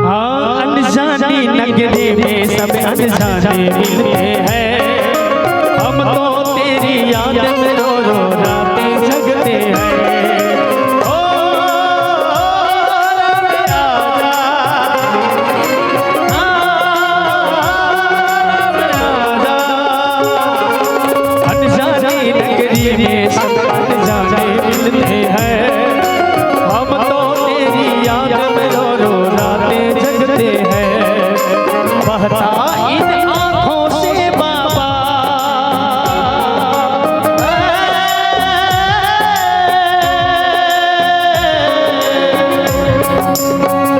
हाँ, अनजानी नगरी में सब अनजाने मिलते हैं। हम तो तेरी याद में रो रो रातें जगते हैं। ओ राम राजा, हाँ, राम राजा। अनजानी नगरी में सब अनजाने मिलते हैं। हम तो तेरी याद में रो रो रातें जगते हैं। बहता इन आँखों से बाबा,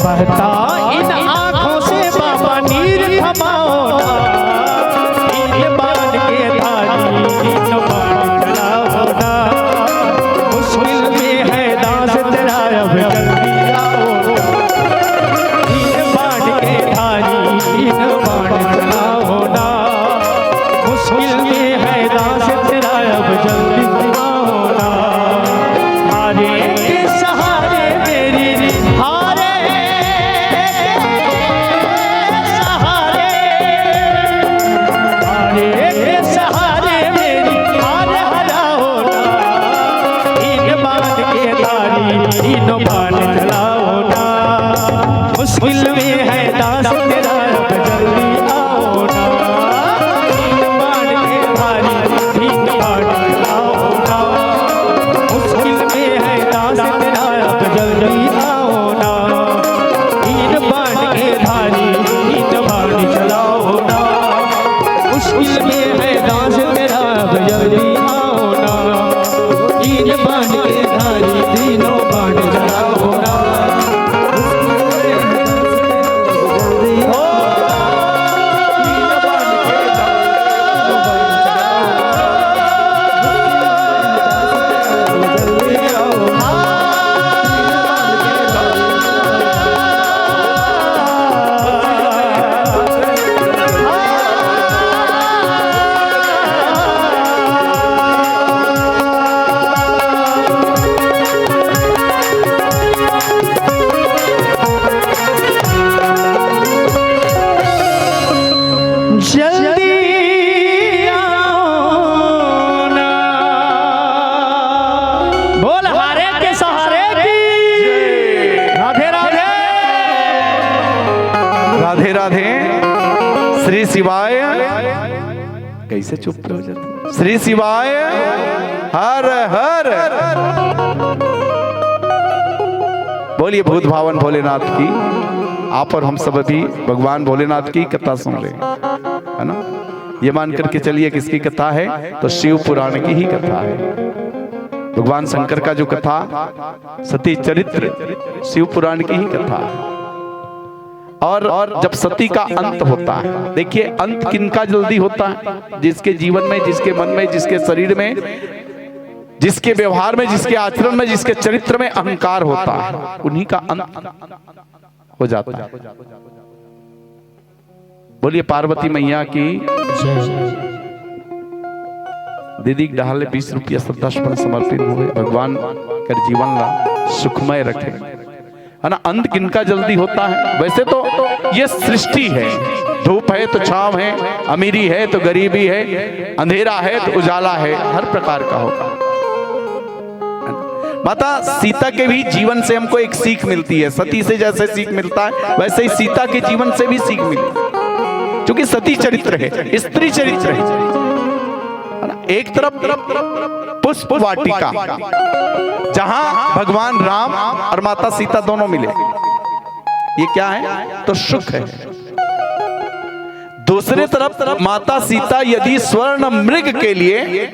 बहता इन आँखों से बाबा नीर थमाओ ना। तीन बाण के धारी, तीन बाण चलाओ ना। मुश्किल में है दास तेरा, अब जल्दी आओ। तीन बाण के धारी, तीन बाण चलाओ ना। मुश्किल में है दास तेरा, अब जल्दी आओ ना। हारे के सहारे मेरी, हारे के सहारे, हारे के सहारे मेरी हार हराओ ना। तीन बाण के धारी, तीनों बाण चलाओ ना। मुश्किल में है दास तेरा, अब जल्दी आओ ना। तीन बाण के धारी, तीन बाण चलाओ ना। मुश्किल में है दास तेरा, अब जल्दी आओ ना। तीन बाण के धारी, तीन बाण चलाओ ना। मुश्किल में है दास तेरा, अब जल्दी आओ ना। तीन बाण के धारी, तीनों बाण चलाओ ना। मुश्किल में है दास तेरा, अब जल्दी आओ ना। तीन बाण के धारी, तीनों बाण चलाओ ना। जल्दी आओ ना। बोल हारे के सहारे की। राधे राधे। राधे राधे। श्री शिवाय। कैसे चुप हो जाते? श्री शिवाय। हर हर। बोलिए भूत भावन भोलेनाथ की। आप और हम सब अभी भगवान भोलेनाथ की कथा सुन रहे हैं, है ना? ये मान करके चलिए किसकी कथा है, तो शिव पुराण की ही कथा है। भगवान शंकर का जो कथा, सती चरित्र, शिव पुराण की ही कथा है। और जब सती का अंत होता है, देखिए, अंत किनका जल्दी होता है? जिसके जीवन में, जिसके मन में, जिसके शरीर में, जिसके व्यवहार में, जिसके आचरण में, जिसके चरित्र में अहंकार होता है, उन्हीं का अंत हो जाता है। बोलिए पार्वती मैया की। दीदी के डहार ले बीस रुपया श्रद्धासुमन समर्पित हुए। भगवान कर जीवन ला सुखमय रखे, है ना? अंत किनका जल्दी होता है? वैसे तो ये सृष्टि है, धूप है तो छांव है, अमीरी है तो गरीबी है, अंधेरा है तो उजाला है, हर प्रकार का होगा। माता सीता के भी जीवन से हमको एक सीख मिलती है। सती से जैसे सीख मिलता है, वैसे ही सीता के जीवन से भी सीख मिली, क्योंकि सती चरित्र है, स्त्री चरित्र है। है ना? एक तरफ पुष्प वाटिका, जहां भगवान राम और माता सीता दोनों मिले, ये क्या है? तो सुख है। दूसरे तरफ माता सीता यदि स्वर्ण मृग के लिए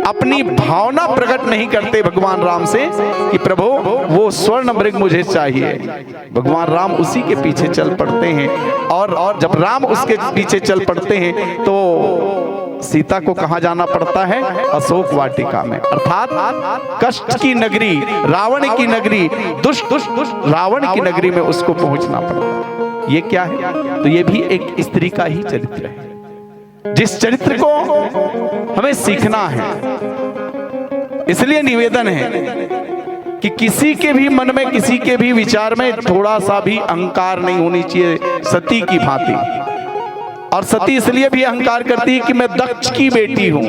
अपनी भावना प्रकट नहीं करते भगवान राम से कि प्रभु, वो स्वर्ण मृग मुझे चाहिए, भगवान राम उसी के पीछे चल पड़ते हैं। और, और जब राम उसके पीछे चल पड़ते हैं तो सीता को कहाँ जाना पड़ता है? अशोक वाटिका में, अर्थात कष्ट की नगरी, रावण की नगरी, दुष्ट, दुष्ट, दुष्ट रावण की नगरी में उसको पहुंचना पड़ता है। ये क्या है? तो ये भी एक स्त्री का ही चरित्र है, जिस चरित्र को हमें सीखना है। इसलिए निवेदन है कि किसी के भी मन में, किसी के भी विचार में थोड़ा सा भी अहंकार नहीं होनी चाहिए, सती की भांति। और सती इसलिए भी अहंकार करती है कि मैं दक्ष की बेटी हूं।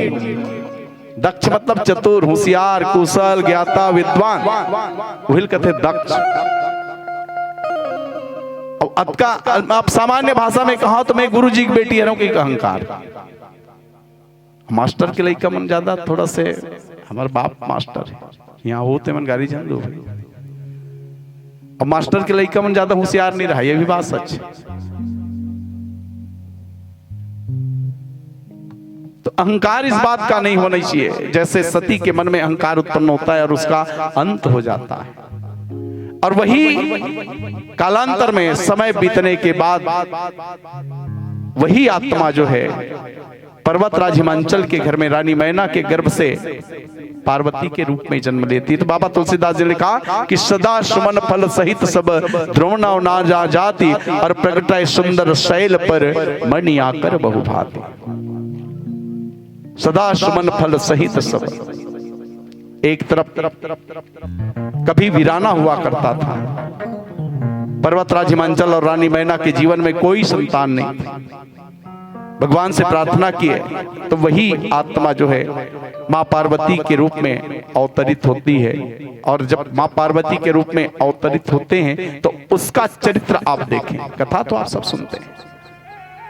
दक्ष मतलब चतुर, होशियार, कुशल, ज्ञाता, विद्वान, उहिल कथे दक्ष। अब अतका, आप सामान्य भाषा में कहा तो मैं गुरु जी की बेटी हरंव, कि अहंकार। मास्टर के लइका मन ज्यादा थोड़ा से, हमर बाप मास्टर है, यहाँ होते मन गारी झन दो। अब मास्टर के लइका मन ज्यादा होशियार नहीं रहा, ये भी बात सच है। तो अहंकार इस बात का नहीं होना चाहिए। जैसे सती के मन में अहंकार उत्पन्न होता है और उसका अंत हो जाता है, और वही कालांतर में, समय बीतने के बाद, वही आत्मा जो है पर्वतराज हिमांचल के घर में रानी मैना के गर्भ से पार्वती के रूप में जन्म लेती है। तो बाबा तुलसीदास जी ने कहा कि सदा सुमन फल सहित सब, द्रोण ना जा जाति, और प्रगटै सुंदर शैल पर मणि आकर बहुभांति। सदा सुमन फल सहित सब। एक तरफ कभी वीराना हुआ करता था, पर्वतराज हिमांचल और रानी मैना के जीवन में कोई संतान नहीं थी। भगवान से प्रार्थना किए तो वही आत्मा जो है माँ पार्वती के रूप में अवतरित होती है, और जब माँ पार्वती के रूप में अवतरित होते हैं तो उसका चरित्र आप देखें। कथा तो आप सब सुनते हैं,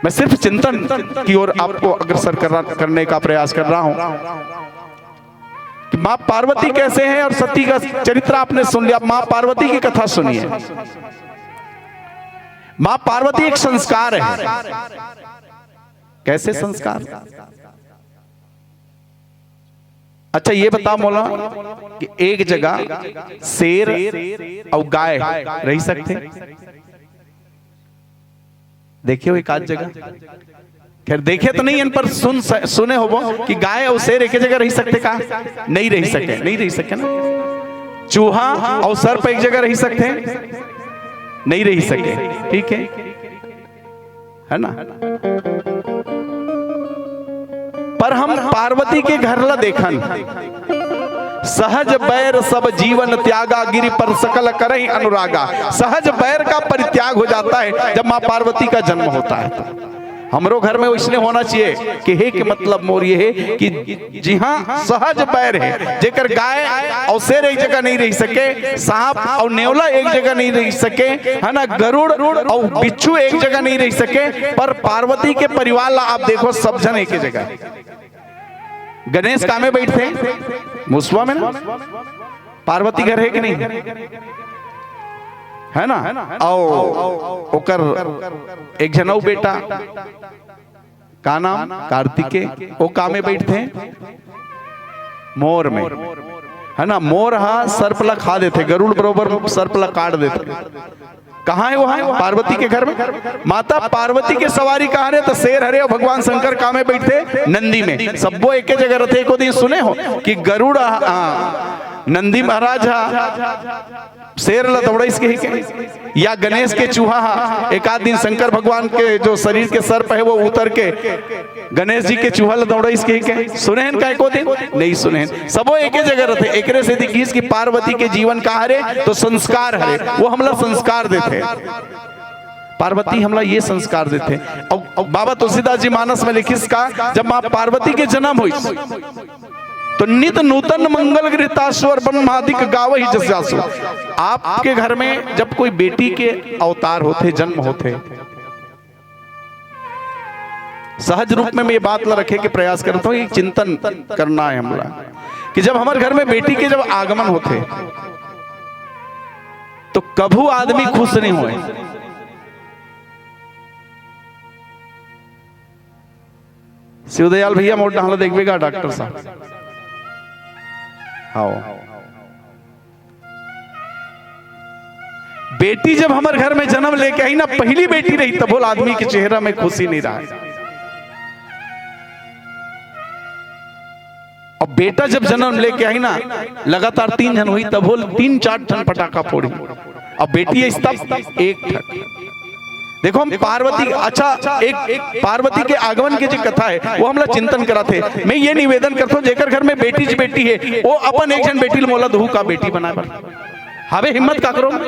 मैं सिर्फ चिंतन की ओर आपको अग्रसर करना, करने का प्रयास कर रहा हूं कि माँ पार्वती कैसे हैं और सती का चरित्र आपने सुन लिया। माँ पार्वती की कथा सुनिए। माँ पार्वती एक संस्कार है। कैसे संस्कार? अच्छा, ये बता मोला कि एक जगह शेर और गाय रह सकते? देखे हो एक आध जगह? खैर, देखे तो नहीं, इन पर सुन स-, सुने होबो कि गाय और शेर एक जगह रह सकते का? नहीं रह सके, नहीं रह सके ना। चूहा और सर्प एक जगह रह सकते? नहीं रह सके। ठीक है, है ना? पर हम पार्वती के घर ला देखन, सहज बैर सब जीवन त्यागा, गिरि पर सकल करहि अनुरागा। सहज बैर का परित्याग हो जाता है जब माँ पार्वती का जन्म होता है। हमरो घर में वैसने होना चाहिए। कहे के मतलब मोर ये हे कि जिहाँ सहज बैर हे, जेकर गाय अउ शेर एक जगह नहीं रह सके, सांप अउ नेवला एक जगह नहीं रह सके, है ना, गरुड़ अउ बिच्छू एक जगह नहीं रह सके, पर पार्वती के परिवार ला आप देखो, सब झन एक जगह। गणेश कामे बैठथे? मुसवा में ना। पार्वती घर हे कि नहीं? है ना? अउ ओकर एक झन अउ बेटा, का नाम? कार्तिकेय। ओ कामे बैठथे? मोर में। है ना? मोर हा सर्प ला खा देथे, गरुड़ बरोबर सर्प ला काट देथे। कहाँ हे वो? पार्वती के घर में। माता पार्वती के सवारी कहाँ रे? त शेर हरे अउ भगवान शंकर कामे बैठथे? नंदी में। सब्बो एके जगह रथे। एको दिन सुने हो कि गरुड़, आ, नंदी महाराज हा शेर ला दौड़ाइस कहिके, या गणेश के चूहा हा एक आध दिन शंकर भगवान के जो शरीर के सर्प हे वो उतर के गणेश जी के चूहा ला दौड़ाइस कहिके? सुने हन का एको दिन? नहीं सुने हन। सबो एके जगह रथे। एकरे सेती किहिस कि पार्वती के जीवन का हरे? तो संस्कार हरे, वो हमला संस्कार देथे। पार्वती हमला ये संस्कार देथे। अउ, अउ बाबा तुलसीदास जी मानस में लिखिस का, जब माँ पार्वती के जन्म होइस, तो नित नूतन मंगल गृहतासु अर ब्रह्मादिक गावहि जस जासु। आपके घर में जब कोई बेटी के अवतार होथे, जन्म होथे, सहज रूप में मैं ये बात ला रखे के प्रयास करता हूँ, ये चिंतन करना है हमला कि जब हमर घर में बेटी के जब आगमन होथे, तो कभू आदमी खुश नहीं होए। शिवदयाल भैया, मोर डाहला देखबे गा, डॉक्टर साहब? हाँ। बेटी जब हमर घर में जन्म लेके आई ना, पहली बेटी रही, तभो ले आदमी के चेहरा में खुशी नहीं रहा। अब बेटा जब जन्म लेके आई ना, लगातार तीन झन होही, तभो ले तीन चार ठन फटाका फोड़ी। अब बेटी है तब एक ठन। देखो, हम पार्वती, अच्छा, एक, एक पार्वती के आगमन के जो कथा है, वो हमला चिंतन कराथे। मैं ये निवेदन करता हूँ, जेकर घर में बेटी ज बेटी है, वो अपन एक झन बेटी ल मोला दुहू का बेटी बनाए बर। हवे हिम्मत काकरो में?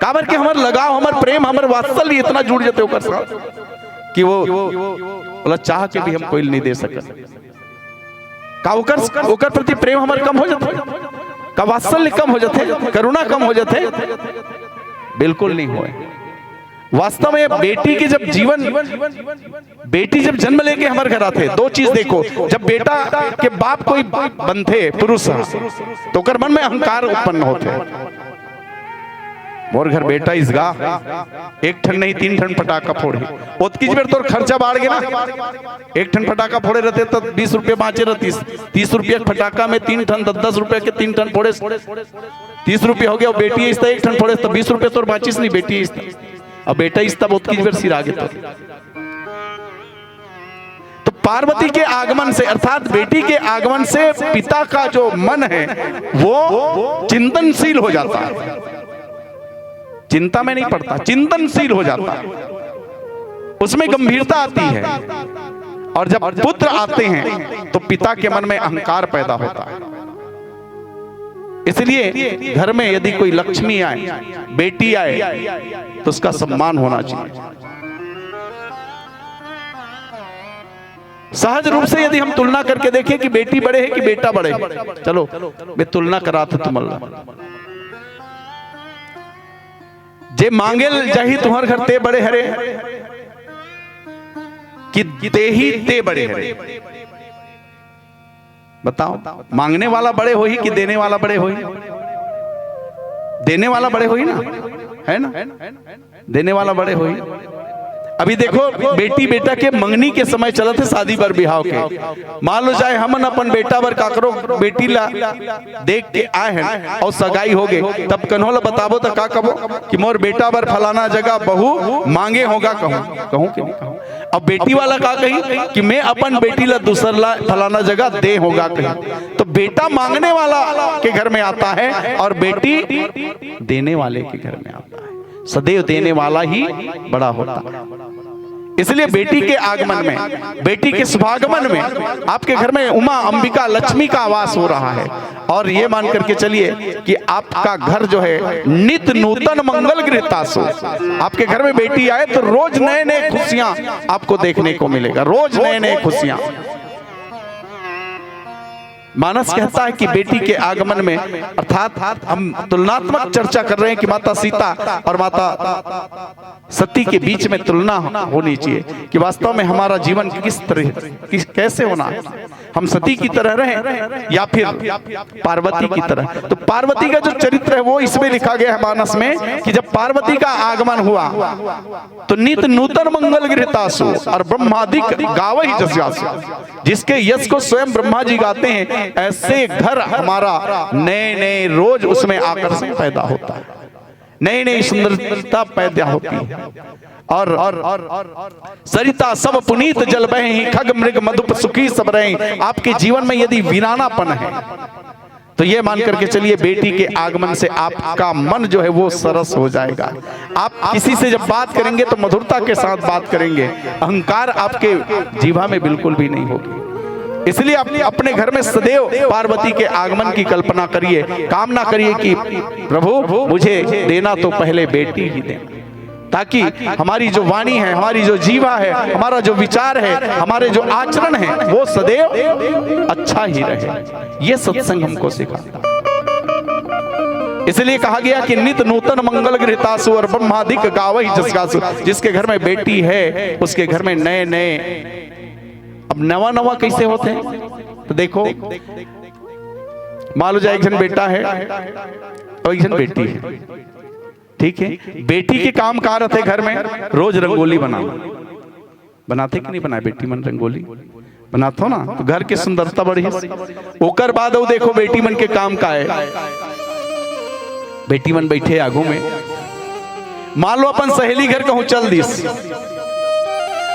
काबर के हमर लगाव, हमर प्रेम, हमर वात्सल्य इतना जुड़ जथे ओकर साथ कि वो, बोला, चाह के भी हम कोई नहीं दे सकत। का ओकर, ओकर प्रति प्रेम हमर कम हो जाथे? का वात्सल्य कम हो जाथे? करुणा कम हो जाथे? बिल्कुल नहीं होए। वास्तव में बेटी के जब जीवन, बेटी जब जन्म लेके हमर घर आथे, दो चीज देखो, जब बेटा के बाप कोई बनथे पुरुष ह, तो ओकर मन में अहंकार उत्पन्न होथे। मोर घर बेटा इसगा, एक ठन नहीं, तीन ठन फटाका फोड़ही। ओतकीच बेर तोर खर्चा बाढ़ गे ना। एक ठन फटाका फोड़े रहते तो बीस रुपये बाँचे रहतीस। तीस रुपये के फटाका में तीन ठन, दस दस रुपये के तीन ठन फोड़े, तीस रुपये हो गया। बेटी इस त एक ठन फोड़े तो बीस रुपये तोर बाँचिस नहीं, बेटी इस त। अब बेटा इस तब ओतकीच बेर सिरा गे तो। तो पार्वती के आगमन से, अर्थात बेटी के आगमन से पिता का जो मन है, वो चिंतनशील हो जाता है, चिंता में नहीं पड़ता, चिंतनशील हो जाता है, उसमें गंभीरता आती है। और जब पुत्र आते हैं, तो पिता के मन में अहंकार पैदा होता है। इसलिए घर में यदि कोई लक्ष्मी आए, बेटी आए, तो उसका सम्मान होना चाहिए। सहज रूप से यदि हम तुलना करके देखें कि बेटी बड़े है कि बेटा बड़े है, चलो, मैं तुलना करात हूं तुमन ला। जे मांगे ल जाही तुंहर घर, ते बड़े हरे कि देही, ते बड़े हरे? बताओ, मांगने वाला बड़े होही कि देने वाला बड़े होही? देने वाला बड़े होही ना, है ना? देने वाला बड़े होही। अभी देखो, बेटी बेटा के मंगनी के समय चलत हे, शादी बर बिहाव के। मान लो, चाहे हमन अपन बेटा बर काकरो बेटी ला देख के आए हैं और सगाई हो गए, तब कन्हो ला बताबो त का कबो कि मोर बेटा बर फलाना जगह बहू मांगे होगा, कहूँ, कहूँ कि नहीं कहूँ? अब बेटी वाला का कही कि मैं अपन बेटी ला दूसर ला फलाना जगह दे होगा कही। तो बेटा मांगने वाला के घर में आता है और बेटी देने वाले के घर में आता है। सदैव देने वाला ही बड़ा होता है। इसलिए बेटी के आगमन में, बेटी के शुभागमन में आपके घर में उमा अंबिका लक्ष्मी का आवास हो रहा है। और ये मान करके चलिए कि आपका घर जो है नित नूतन मंगल गृहतासु। आपके घर में बेटी आए तो रोज नए नए खुशियां आपको देखने को मिलेगा, रोज नए नए खुशियां। मानस कहता है कि बेटी के आगमन में, अर्थात हम तुलनात्मक चर्चा कर रहे हैं कि माता सीता और माता सती के बीच में तुलना होनी चाहिए कि वास्तव में हमारा जीवन किस तरह, किस, कैसे होना है। हम सती की तरह रहें या फिर पार्वती की तरह। तो पार्वती का जो चरित्र है वो इसमें लिखा गया है मानस में कि जब पार्वती का आगमन हुआ तो नित नूतन मंगल गृहतासु और ब्रह्मादिक गावहि जस जासु। जिसके यश को स्वयं ब्रह्मा जी गाते हैं, ऐसे घर हमारा नए नए रोज उसमें आकर्षण पैदा होता है, नई नई सुंदरता पैदा होती है। और सरिता सब पुनीत जल बहे, खग मृग मधुप सुखी सब रहे। आपके जीवन में यदि वीरानापन है तो ये मान करके चलिए, बेटी के आगमन से आपका मन जो है वो सरस हो जाएगा। आप किसी से जब बात करेंगे तो मधुरता के साथ बात करेंगे, अहंकार आपके जीवा में बिल्कुल भी नहीं होगी। इसलिए आप अपने घर में सदैव पार्वती के आगमन की कल्पना करिए, कामना करिए कि प्रभु, मुझे देना तो पहले बेटी ही देना, ताकि हमारी जो वाणी है, हमारी जो जीवा है, हमारा जो विचार है, हमारे जो आचरण है, वो सदैव अच्छा ही रहे। ये सत्संग हमको सिखाता है। इसलिए कहा गया कि नित नूतन मंगल गृहतासु और ब्रह्मादिक गावहि जस जासु। जिसके घर में बेटी है, उसके घर में नए नए, अब नवा नवा कैसे होते हैं? तो देखो, मान लो जाए एक जन बेटा है और एक जन बेटी है, ठीक है? बेटी के काम का रहते घर में, रोज रंगोली बनाओ। बनाते कि नहीं बनाए बेटी मन रंगोली? बनाते हो ना, तो घर के सुंदरता बढ़ी। ओकर बाद वो देखो बेटी मन के काम का है, बेटी मन बैठे आगू में, मान लो अपन सहेली घर कहूँ चल दिस,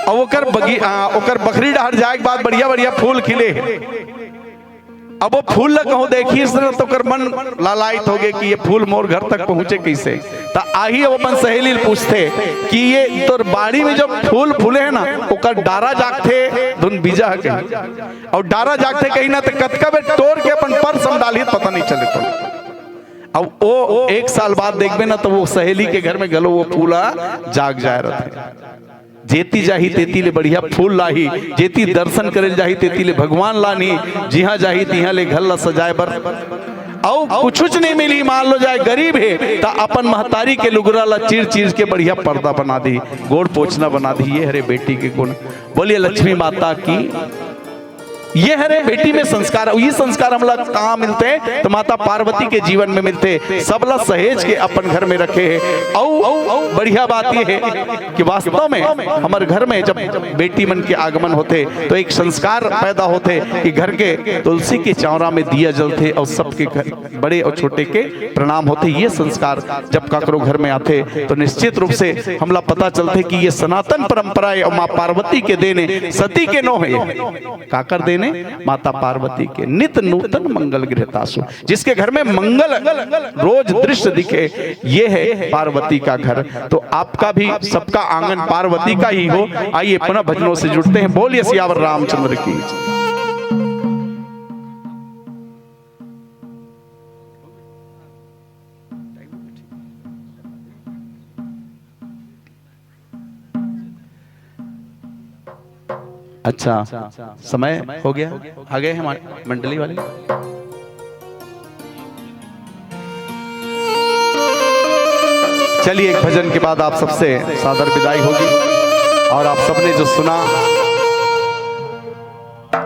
और ओकर बगी आ, ओकर बखरी डहर जाए के बाद बढ़िया बढ़िया फूल खिले, अब वो फूल ल कहूँ देखिस न, तो ओकर मन लालायित होगे कि ये फूल मोर घर तक पहुँचे कैसे। त आही, अब अपन सहेली ल पूछथे कि ये तोर बाड़ी में जो फूल फूले हे ना, ओकर डारा जागथे धुन बीजा हे कहीं, और डारा जागथे कहीं ना, त कतका बेर टोर के अपन पर्स म डालही, पता नहीं चले तो। अब वो एक साल बाद देखबे ना, तो वो सहेली के घर में घलो वो फूल ह जाग जाए रहथे। जेती जाही तेती ले बढ़िया फूल लाही, जेती दर्शन करे ल जाही तेती ले भगवान लानही, जिहाँ जाही तिहाँ ले घर ला सजाए बर अउ कुछुच नहीं मिली। मान लो जाए गरीब हे त अपन महतारी के लुगरा ला चीर चीर के बढ़िया पर्दा बना दी, गोड़ पोछना बना दी। ये हरे बेटी के गुण। बोलिए लक्ष्मी माता की। ये हरे बेटी में संस्कार, ये संस्कार हमला कहाँ मिलथे? तो माता पार्वती के जीवन में मिलथे। सबला सहेज के अपन घर में रखे हे। अउ, अउ बढ़िया बात ये हे कि वास्तव में हमर घर में जब बेटी मन के आगमन होथे तो एक संस्कार पैदा होथे कि घर के तुलसी के चौरा में दिया जलथे और सबके घर, बड़े और छोटे के प्रणाम होथे। ये संस्कार जब काकरो घर में आथे तो निश्चित रूप से हमला पता चलथे कि ये सनातन परंपरा हे और माँ पार्वती के देन हे, सती के नो हे। काकर देन हे? माता पार्वती के। नित नूतन मंगल गृहतासु, जिसके घर में मंगल रोज दृश्य दिखे, ये है पार्वती का घर। तो आपका भी, सबका आंगन पार्वती का ही हो। आइए पुनः भजनों से जुड़ते हैं। बोलिए सियावर रामचंद्र की। अच्छा, समय हो गया, आ गए हमारे मंडली वाले। चलिए, एक भजन के बाद आप सबसे सादर विदाई होगी। और आप सबने जो सुना,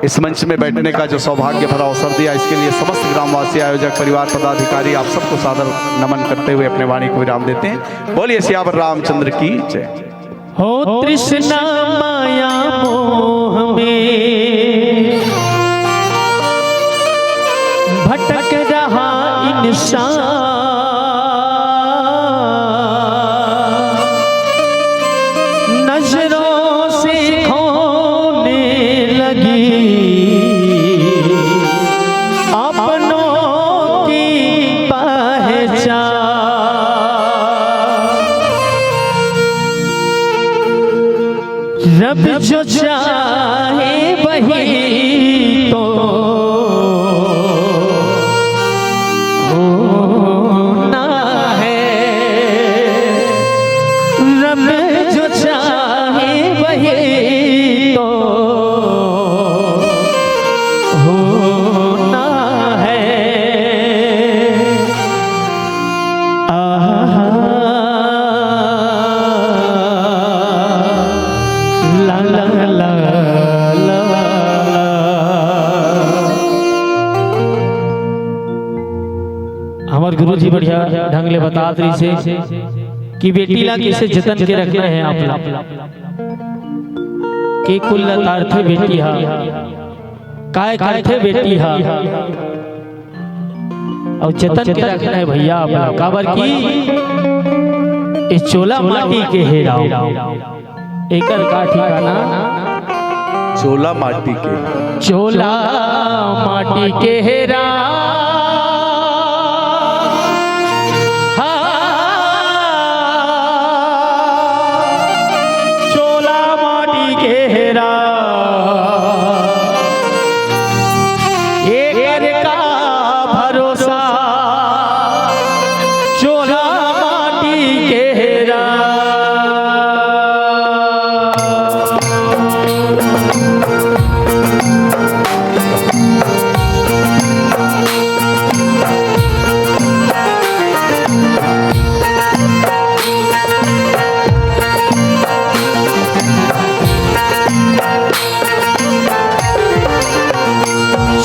इस मंच में बैठने का जो सौभाग्य भरा अवसर दिया, इसके लिए समस्त ग्रामवासी, आयोजक, परिवार, पदाधिकारी, आप सबको सादर नमन करते हुए अपने वाणी को विराम देते हैं। बोलिए सियावर रामचंद्र की जय। हो तृष्णा माया मोह में भटक रहा इंसान, नजरों से खोने लगी अपनों की पहचान। रब जो चाहे वही तो होना है, रब जो चाहे वही तो होना है। आहा, ला, ला, ला, ला, ला। हमर गुरुजी बढ़िया ढंग ले बतात रहिसे कि बेटी ला कइसे जतन के रखना हे आप ला, के कुल ला तारथे बेटी हा, काय करथे बेटी हा। अउ जतन के रखना हे भइया आप ला, काबर कि ए चोला माटी के हे राव। एकर का ठिकाना? चोला माटी के। चोला माटी के हे राव। हाँ, चोला माटी के हे राव। एकर का भरोसा, चोला माटी के हे राव।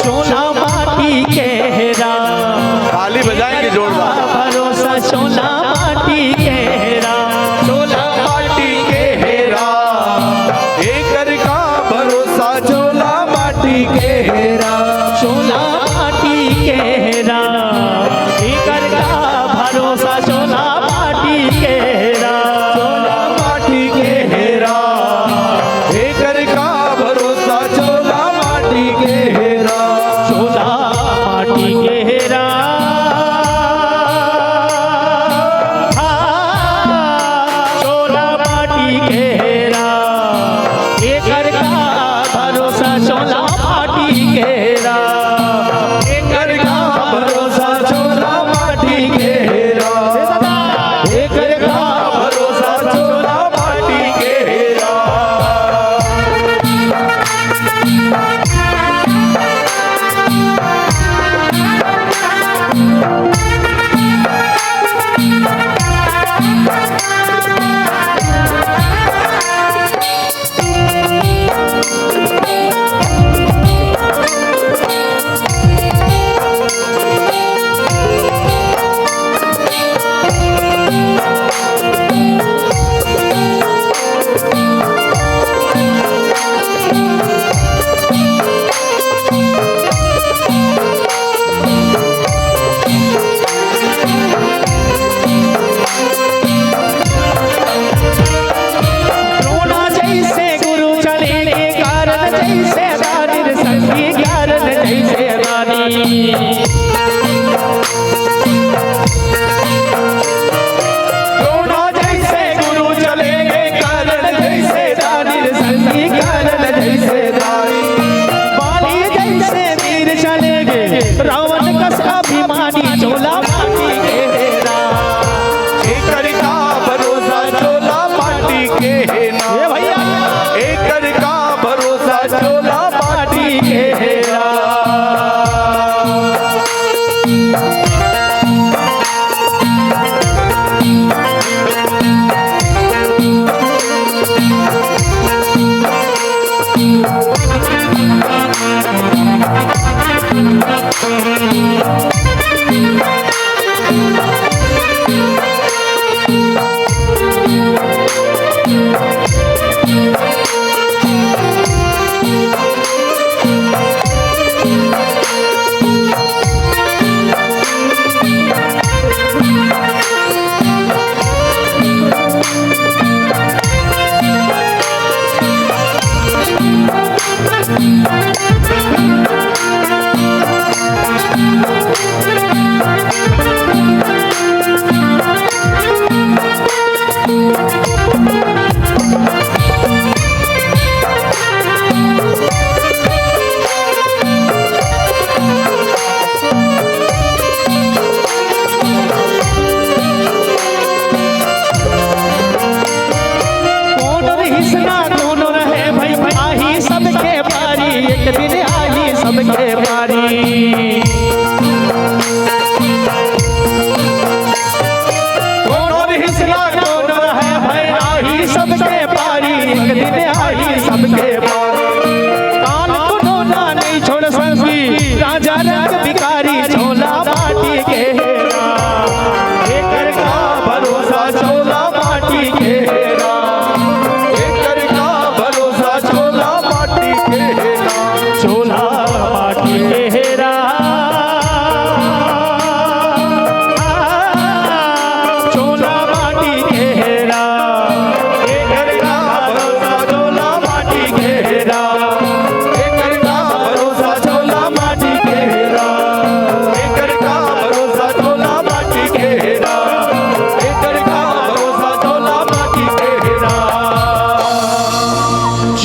चोला माटी के हे राव। ताली बजाएंगे जोरदार। भरोसा चोला माटी के हे राव। चोला माटी के हे राव। एकर का भरोसा चोला माटी के हे राव। चोला माटी के हे राव। एकर का भरोसा चोला माटी के हे राव। चोला माटी के हे राव। एकर का भरोसा चोला माटी के हे राव। चोला माटी के हे राव। हाँ, चोला माटी के हे राव। एकर का भरोसा चोला माटी के हे राव। एकर का भरोसा चोला माटी के हे राव। एकर का भरोसा चोला माटी के हे राव। द्रोणा जैसे गुरु चले, कारण जैसे दानी, संगी कारण जैसे दानी। द्रोणा जैसे गुरु चले, कारण जैसे दानी, संगी कारण जैसे दानी। बाली जैसे वीर चले, रावण कस अभिमानी, चोला माटी के हे राव। एकर का भरोसा चोला माटी के हे ना। ए भइया। एकर का भरोसा चोला माटी के हे राव।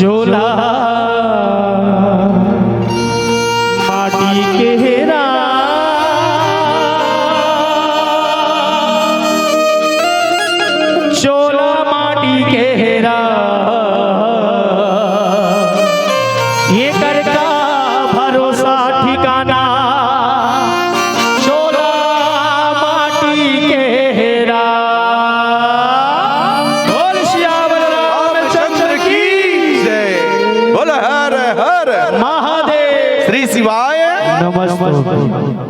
झोला माटी के हेरा, झोला माटी के हेरा, ये कर का भरोसा ठिकाना, झोला माटी के हेरा। बोल सियावर रामचंद्र की जय। बोल हर हर महादेव। श्री शिवाय। नमस्ते।